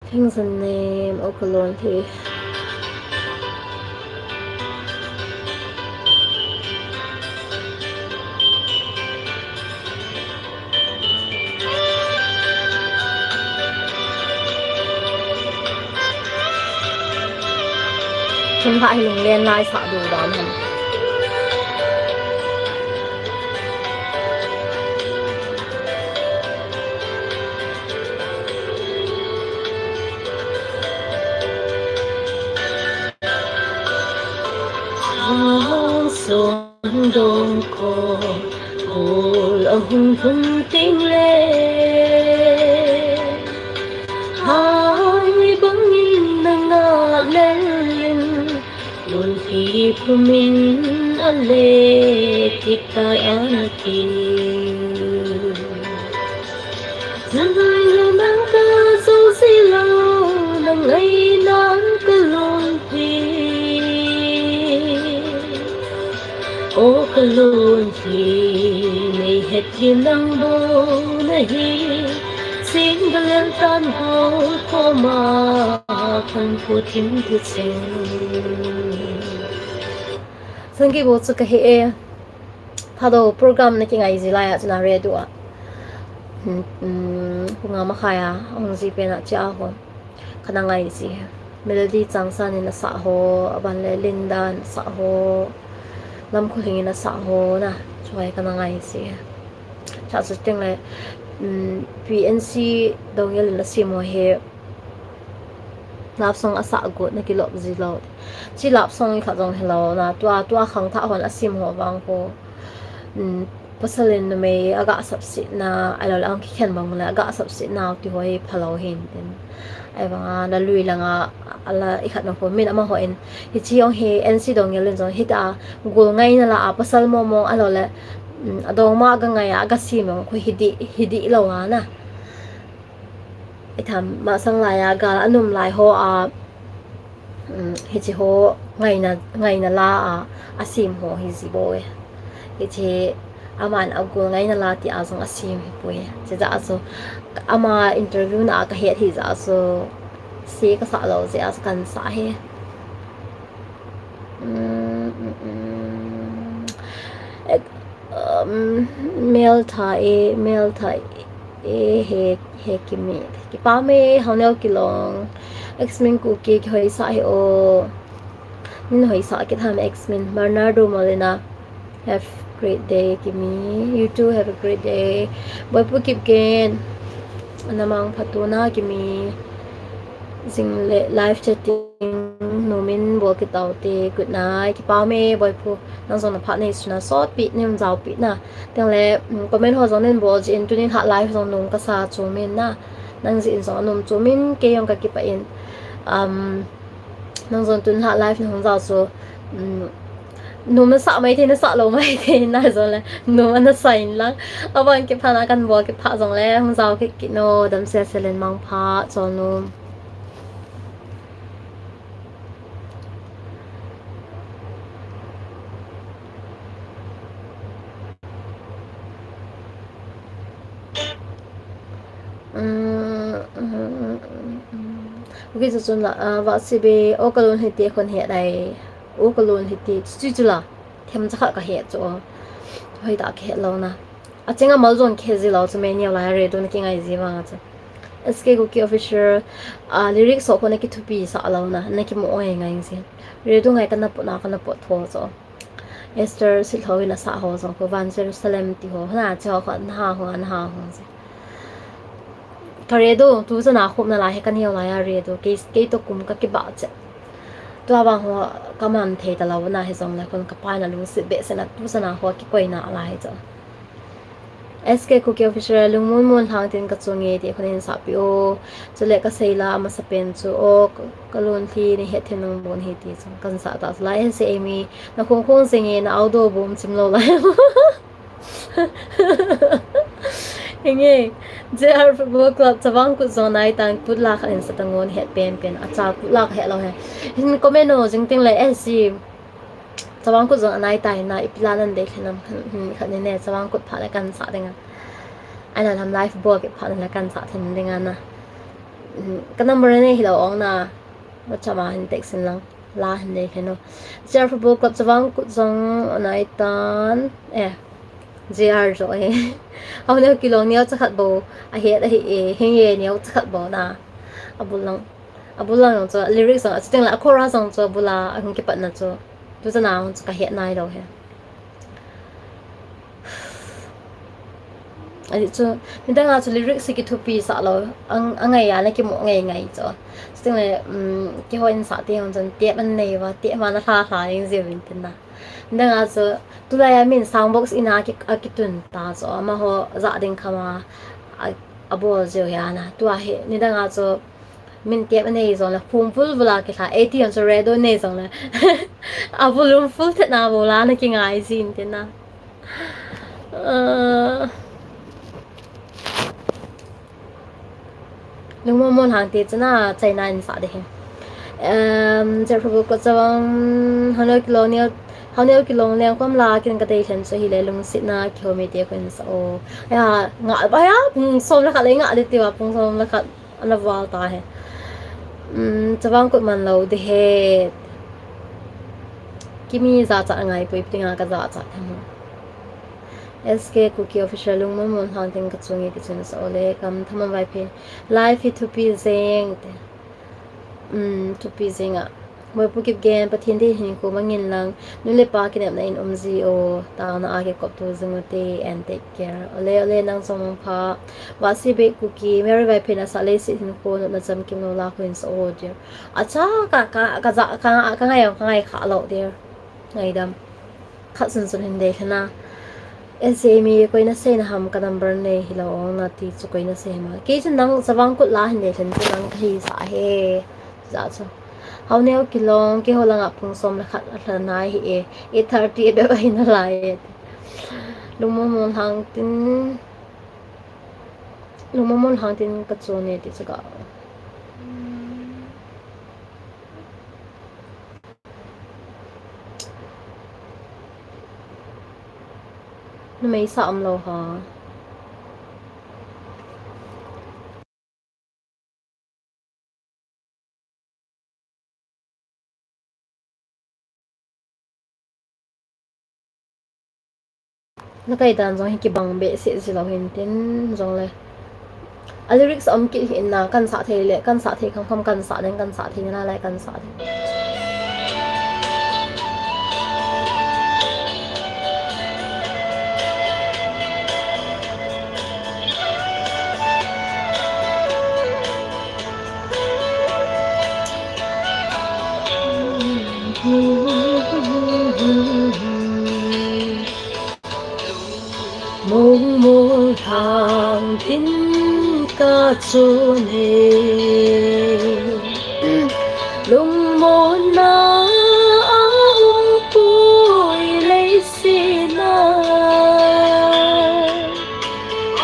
Thingzan nem o kalon thi. Themkhat hi lunglen lai sah ding dan hen. Sundong ko kol ahung lhung ting le, hai bangin na ngah lel in, lungpi pumin a le kitai ana tin. Nangai le nang ka zo si lo, nangai nang ka lungpi. O ka lungpi, nei het hi nang bou na hi, sing ka lel tan bou koma kan pu thim tu cheng. Sangki bou chu ka he e. Thado program na kingai ji lai a chun a radio a. um, pung nga makhai a, ahung ji pen a chia ho. Kana ngai ji. Melody Changsan in asah ho, aban le Linda in asah ho. Lamkholing in asah ho na. Chuhoi kana ngai ji. Chua chu teng le, um, P N C Dongel in asem ho hi. Love song asah got na kilop ji lou. Chi love song khat jong hilou na. Tua, tua khangthah hon asem ho vang ho. Um, pasal in numei aga sapsetna, ahilou le ahung kikhen bang le aga sapsetna, ti ho hi phalou hin tin. Ahivang a, la lui lang a, ala ikhat na ho, min amaho in, hichi jong hi, N C Dongel in jong, hita, gul ngaina la a, pasal mong mong, ahilou le, um, adong ma aga ngai a, aga sem jong, khu hidih, hidih lou a na. Itham, masang lai a, gal anom lai ho a, um, hichi ho ngaina, ngaina la a, asem ho hi ji bou e. Hichi aman agul ngaina la ti a jong asem hi poi. Chijeh a chu ama interview na a kahet hi jeh a chu se kasah lou jeh a chu kahin sah hi. Um, um, um, ek-, um, Mel Tha e, Mel Tha e, he, he Kimi. Kipa me, Haoneo Kilong. X Min Kuki, kihoisah hi o. Nin hoisah kit ham X Min. Bernardo Molina. Have a great day, Kimi. You too, have a great day. Boipu Kipgen. Namang phatuna, Kimi. Jing le live chatting. Numin bol kit taute. Good night. Kipa me, Boipu. Nang jong na phat nei suna sot pi, nei um jao pi na. Teng le, um, comment ho jong nin bol jin, tunin ha live jong nung kasa chu min na. Nang jin jong nung chu min, kei jong kakipah in. Um, nang jong tun ha live nung jao chu, um, nung na sa mai thei, na sa lou mai thei, na jong le, nung na sa in lang. Aban kipha na kan bol kipha jong le, hung jao kit kit no, dam sia sia len mang pha, chol nung. Okay, chu chun la, ah, Vahsibe, o kalun hiti khun he dai. O kalun hiti, chu chu la. Themcha khat kahet chu. Hoitah kahet lou na. Aching amal jong kihe ji lou chu me neo lai radio na kingai ji vang a chu. S K Kuki Official, ah, lyrics ho khu na kithupi sah lou na, na kimu ngai ngai ji. Radio ngai kana pot na, kana pot tho chu. Esther Silhou in asah ho jong khu Van Jerusalem ti ho, na chu ho khu na ha ho, na ha ho ji. Ka radio, tu chana khop na lai he ka neo lai a radio, kei, kei toh kum ka kibah chet. Tua vang ho ka man thei ta lou na hi jong le khun ka pa in alungset behseh na tu chana ho kikoi na lai chu. S K Kuki Official, Lungmon Mon Lhang tin ka chung e ti khun in sah pi o. Chule ka sei la a masa pen chu o, ka, ka lun thi ni het thei nung bon hi ti chu kan sah ta chu lai. N C Amy, na khong khong jing e, na audio bom chim lou lai. Hinge, J R Football Club, Chavang Kut jong nai tan, kut la khat in sa ta ngon het pen pen, a cha kut la khat het lou he. Hin comment o, jing ting le, eh, si, Chavang Kut jong anai ta hin na, ipi la nan dei khen am khan, hmm, khat ni ne, Chavang Kut pha le kan sa ding a. Ai na lam live bol kit pha le kan sa then ding a na. Hmm, ka number ne hi lou ong na, WhatsApp a hin text in lang. La hin nei khen o. J R Football Club Chavang Kut jong anai tan. Eh, J R jo e. Hau neo kilong neo chakhat bou. A het a hi e. Hing ye neo chakhat bou na. A bul lang. A bul lang jong chu. Lyrics jong. A chuteng la a chorus jong chu. A bul a. A hung kipat na chu. Tu chana jong chu ka het nai lou he. Ahi chu, nidang a chu lyrics hi kithupi sah lou, ang, angai a na kimu ngai ngai chu. Chuteng le, um, keiho in sah te hon chun, tep an nei uva, tep ma na hla hla ding jiu vin tin na. Nidang a chu, tulai a min sound box in a ki, a kitun ta chu, amaho ja ding kham a, a, a bol jiu hi a na. Tua hi, nidang a chu, min tep anei jong le, phum vul vul a kilha, eighty on chu radio nei jong le. A volume full thet na bol a na kingai jin tin na. Ah. Lungmon Mon Lhang te chana China in sa de he. Um, J R Football Club Chavang, Hau neo kilong neo, Hau neo kilong neo kom la kin ka dei thlen chu hi le lungsetna kiho mi te khun sa o. Aya, nga, aya, pung som le khat le nga de ti uva, pung som le khat. Ana val ta he. Um, Chavang Kut man lou de he. Kimi jachat angai poi, ipi dinga ka jachat them. S K Kuki Official, lungmon mon lhang tin kachunge ti chun sa ole, kam thamam Vaiphei. Live hi thupi jeng te. Um, thupi jeng a. Moipu Kipgen, Pathen dei hin khu mangin lang, nu le pa kinepna in um ji o, taona a kikop tu jing u te, and take care. Ole, ole, nang jong mangpha. Vasi be Kuki, Mary Vaiphei nasa leiset hin khu nopna chamkim lou la khu hin sa o dear. Acha, ka, ka, ka ja, ka, ka ngai, ka ngai kha lou dear. Ngaidam. Khat sunsun hin dei lhena. S J mi koi na seina ham, ka number nei hilou ong nati chu koi na sei ma. Kei chu nang Chavang Kut la hin dei lhen chu nang kahi sa he. Ja chu. Haoneo Kilong, keiho langa pung som le khat alhan ahi e. Eight thirty a bep ahi nalai e. Lungmon mon lhang tin. Lungmon mon lhang tin kachun e ti chu ka. Numei sa umlou ha. Na kai dan jong hi kibang behseh ji lou hin tin jong le. A lyrics a um kit hi in na kan sa thei le, kan sa thei kham kham kan sa ding, kan sa thei na lai kan sa ding. Mong mong thang tin ka chun e. Lungmonna a um poi leiset na.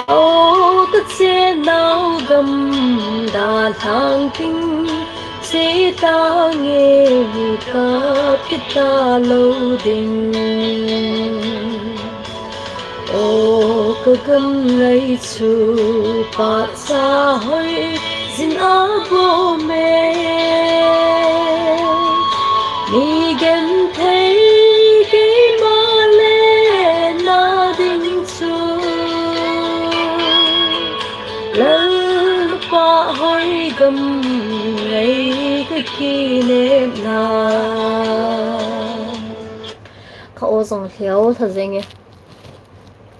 O ka chenau gamdang thang tin, che tange ka pita lou ding. O ka gam ngai chu pahcha hoi jin a bom e. Mi genthei keima le na ding chu. Lalpa hoi gam ngai ka kinepna. Ka o jong lheo lha jeng e.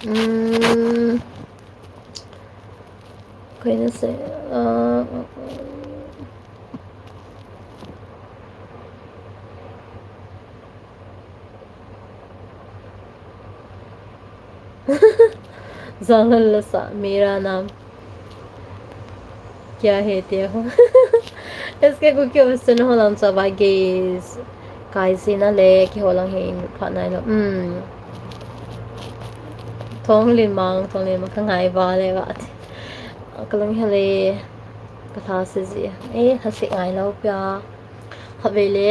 Um, koi na sei, uh, Jangan lasa, mera naam kya hai te ho. S K Kuki Official ho lam sa ba guys. Kai si na le keiho lang hin pha nai lou. Um. Thong Lin Mang, Thong Lin Mang ka ngai ba le ba. Ka lung hi le ka lha se ji. Eh, lha se ngai lou pia. Kha ve le.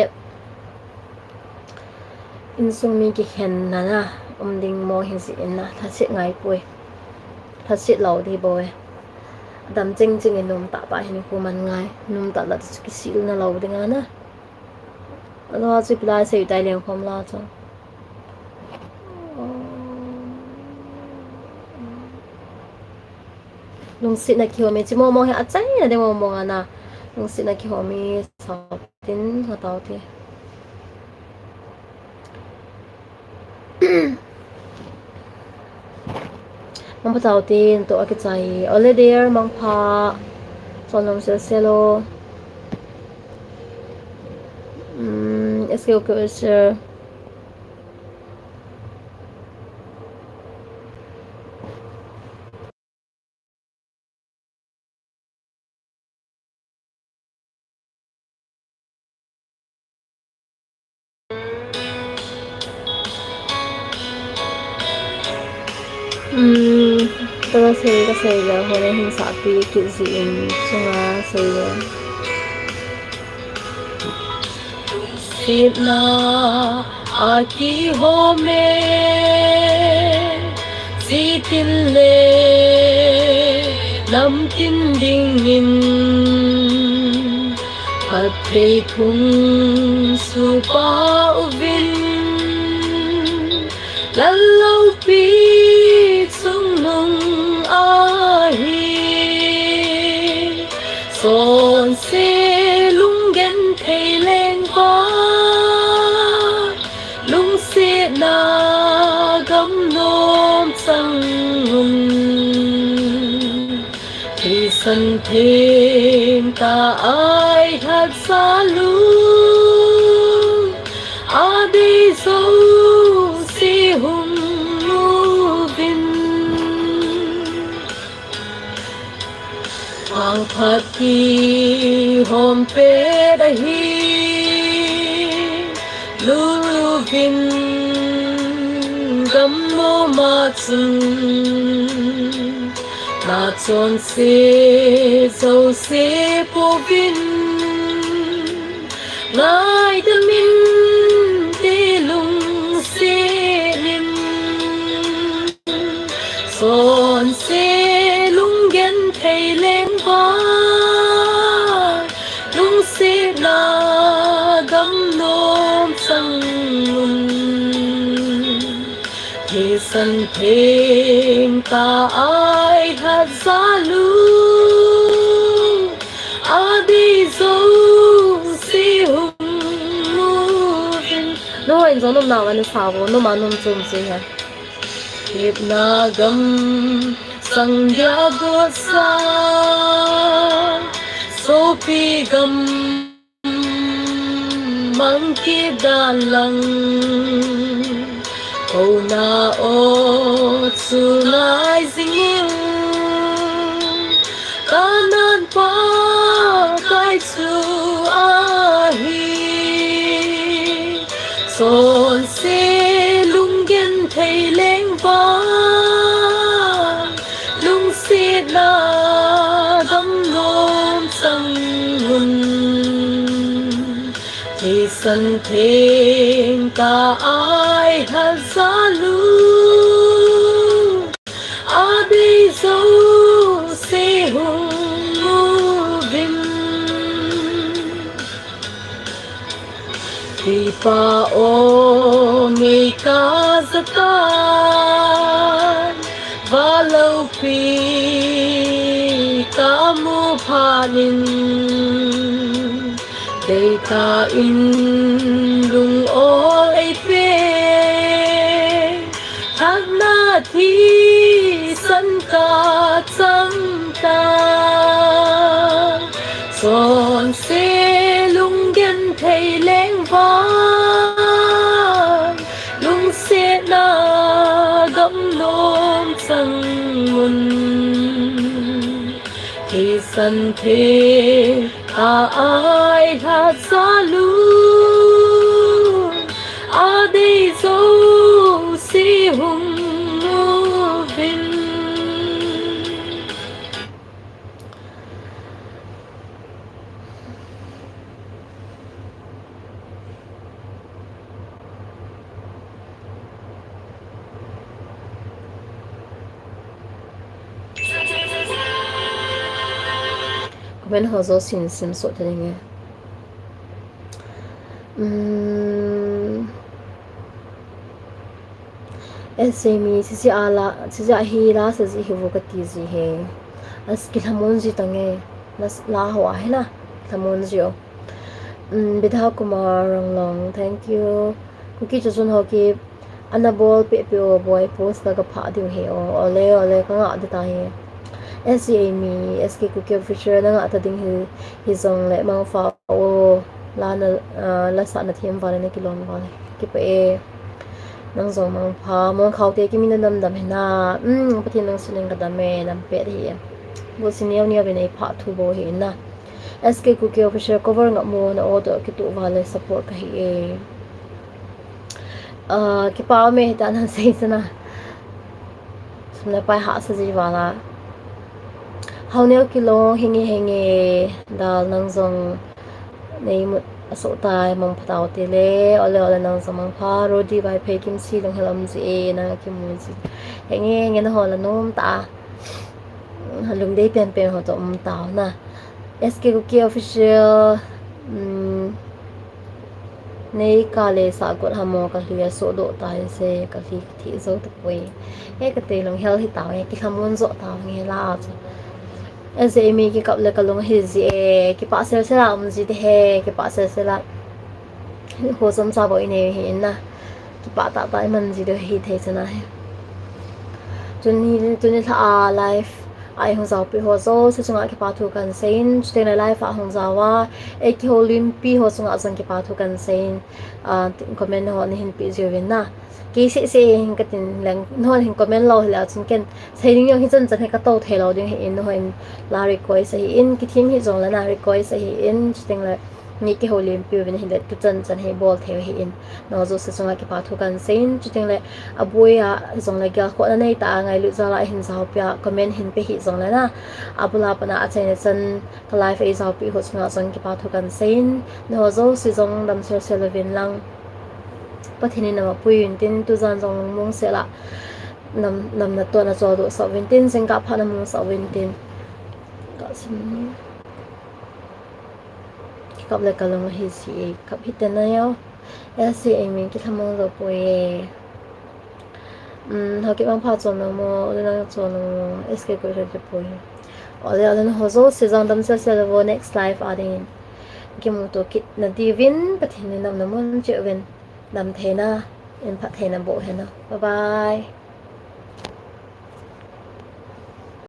Insung mi kikhenna na um ding mo hi ji in na, lhaset ngai poi. Lhaset lou di bou e. Dam cheng cheng in num tah pa hin khu man ngai. Num tah la chu kisil na lou ding a na. Alo chu pilai sei tai leng khom la chu. Lungsetna kihome, chi momo hi achaina ding momo nga na. Lungsetna kihome, sao tin, nga tao te. Mangpha tao tin, to akichai. Ole dear, mangpha. Chonlom sel selo. Mm, S K O K sir. Um, ka sei, ka sei le, hone hin sa pi kit ji in, sunga sei le. Sitna a kihome, sitin le lamtin dingin, phatthei phung supa uvin, Lal loupi Chonse lunggenthei lengvai, lungsetna gam nom chang un. Theisan theng tah a eilhat jal u, adei jouse hung uvin. Vangphat kihom pet ahi, lut uvin gam nom a chun. Nachonse jouse pouvin, ngaidam inte lungset in. Chonse lunggenthei lengvai, lungsetna gam nom chang un. Theisan theng tah a eilhat jal u, adei jouse hung uvin. Nuhoi in jong nom nauva nasa vo, nom a nom chom chu he. Thepna gam chang dia gotsa, sopi gam mang kit dan lang. Kouna o chu ngai jing in, Kanan Pakai chu ahi. Chonse lunggenthei lengvai, lungsetna gam nom chang un. Theisan theng tah a eilhat jal u, adei jouse hung uvin. Theipa o, ngei kaja tan, va loupi kamu phat in, deitah in lung ol eipeh, thahna thisan kachang tan. Chonse lunggenthei lengvai, lungsetna gam nom chang un. Theisan theng tah a eilhat jal u, adei jouse hung uvin. Comment ho jouse sim soh ta ding e. Hmm. S J mi, sisi ala, sisi ahi la, sisi hi vo kati ji he. As kilhamon ji tange, la ho ahi la, kilhamon ji o. Mm, Bidha Kumar Ronglong, thank you. Kuki Chuchun Hoki, ana bol pehpeh o boi, post la kaphah diu he o. Ole, ole, kangah ding ta he. S J mi, S K Kuki Official, nangah ta ding hi, hijongle mangpha o. La na, ah, la sah na them vale, na kilom vale. Kipah e. Nang jong mangpha, Mongkhao te kimi na damdam hina. Mm, Pathen nang sulen kadam e, dam pet hi e. Bol si neo neo vin eiphah thu bou hi na. S K Kuki Official cover ngah mo na o to kitu vale support kahi e. Ah, kipah me hita nang sei sana. Sum le pai hahsa ji vala. Haoneo Kilong, henge henge, dal nang jong nei mut asoh tai, mangpha tao te le, ole ole nang jong mangpha, Rodi Vaiphei Kimsi lunghel um ji e, nang kimu ji. Henge henge na ho la nom ta. Lungdei penpen ho to um tao na. S K Kuki Official, um, nei ka le sa got hamo ka hli a so do ta se ka hli thi zo ta poi. He ka te long hel hi tao he ki hlamon zo tao nge la chu. Ese mi kikap le kalung hi ji e, kipah sel sel a um ji te he, kipah sel sel a. Ho som sa bo i nei hi in na. Kipah tah tah i man ji de hi thei chana hi. Tuni, tuni lha a live a i hung jao pi ho jouse chunga kipathu kan seiyin, chuteng le live a hung jao a, ei kihoulimpi ho chunga jong kipathu kan seiyin, ah, comment ho nei hin pe jiuvin na. Kei seh seh hin katin leng, nahon hin comment lou hile chun ken sei ding jong hi chan chan hi kato thei lou ding hi in, nahon la request ahi in, kithem hi jong le na request ahi in, chuteng le nei kihoulimpi uvin hile tu chan chan hi bol thei hi in, naho jouse chunga kipathu kan seiyin, chuteng le aboi a jong le gelkhohna nei tah a ngailut jal a hin jao pi a comment hin pe hi jong le na, abul a pat a achaina chan ka live ei jao pi ho chunga jong kipathu kan seiyin, naho jouse jong dam sel sel uvin lang. Pathen in nam apui uvin tin, tujan jong lungmong sel a nam, nam natoh na choldo sah uvin tin, jingkah pha na mong sah uvin tin. Ka sim. Kikap le kalung hi ji e, kap hi te na yo. Ese mi kilhamon lo poi e. Um, Haokip Mangpha chon na mo, ole nang chon na mo, S K koi le poi. Ole, ole naho jouse jong dam sel sel uvo, next live a ding in kimuto kit na diuvin, Pathen in nam na mun cheh uvin, nam theina, in phat theina boh hen o. Bye bye.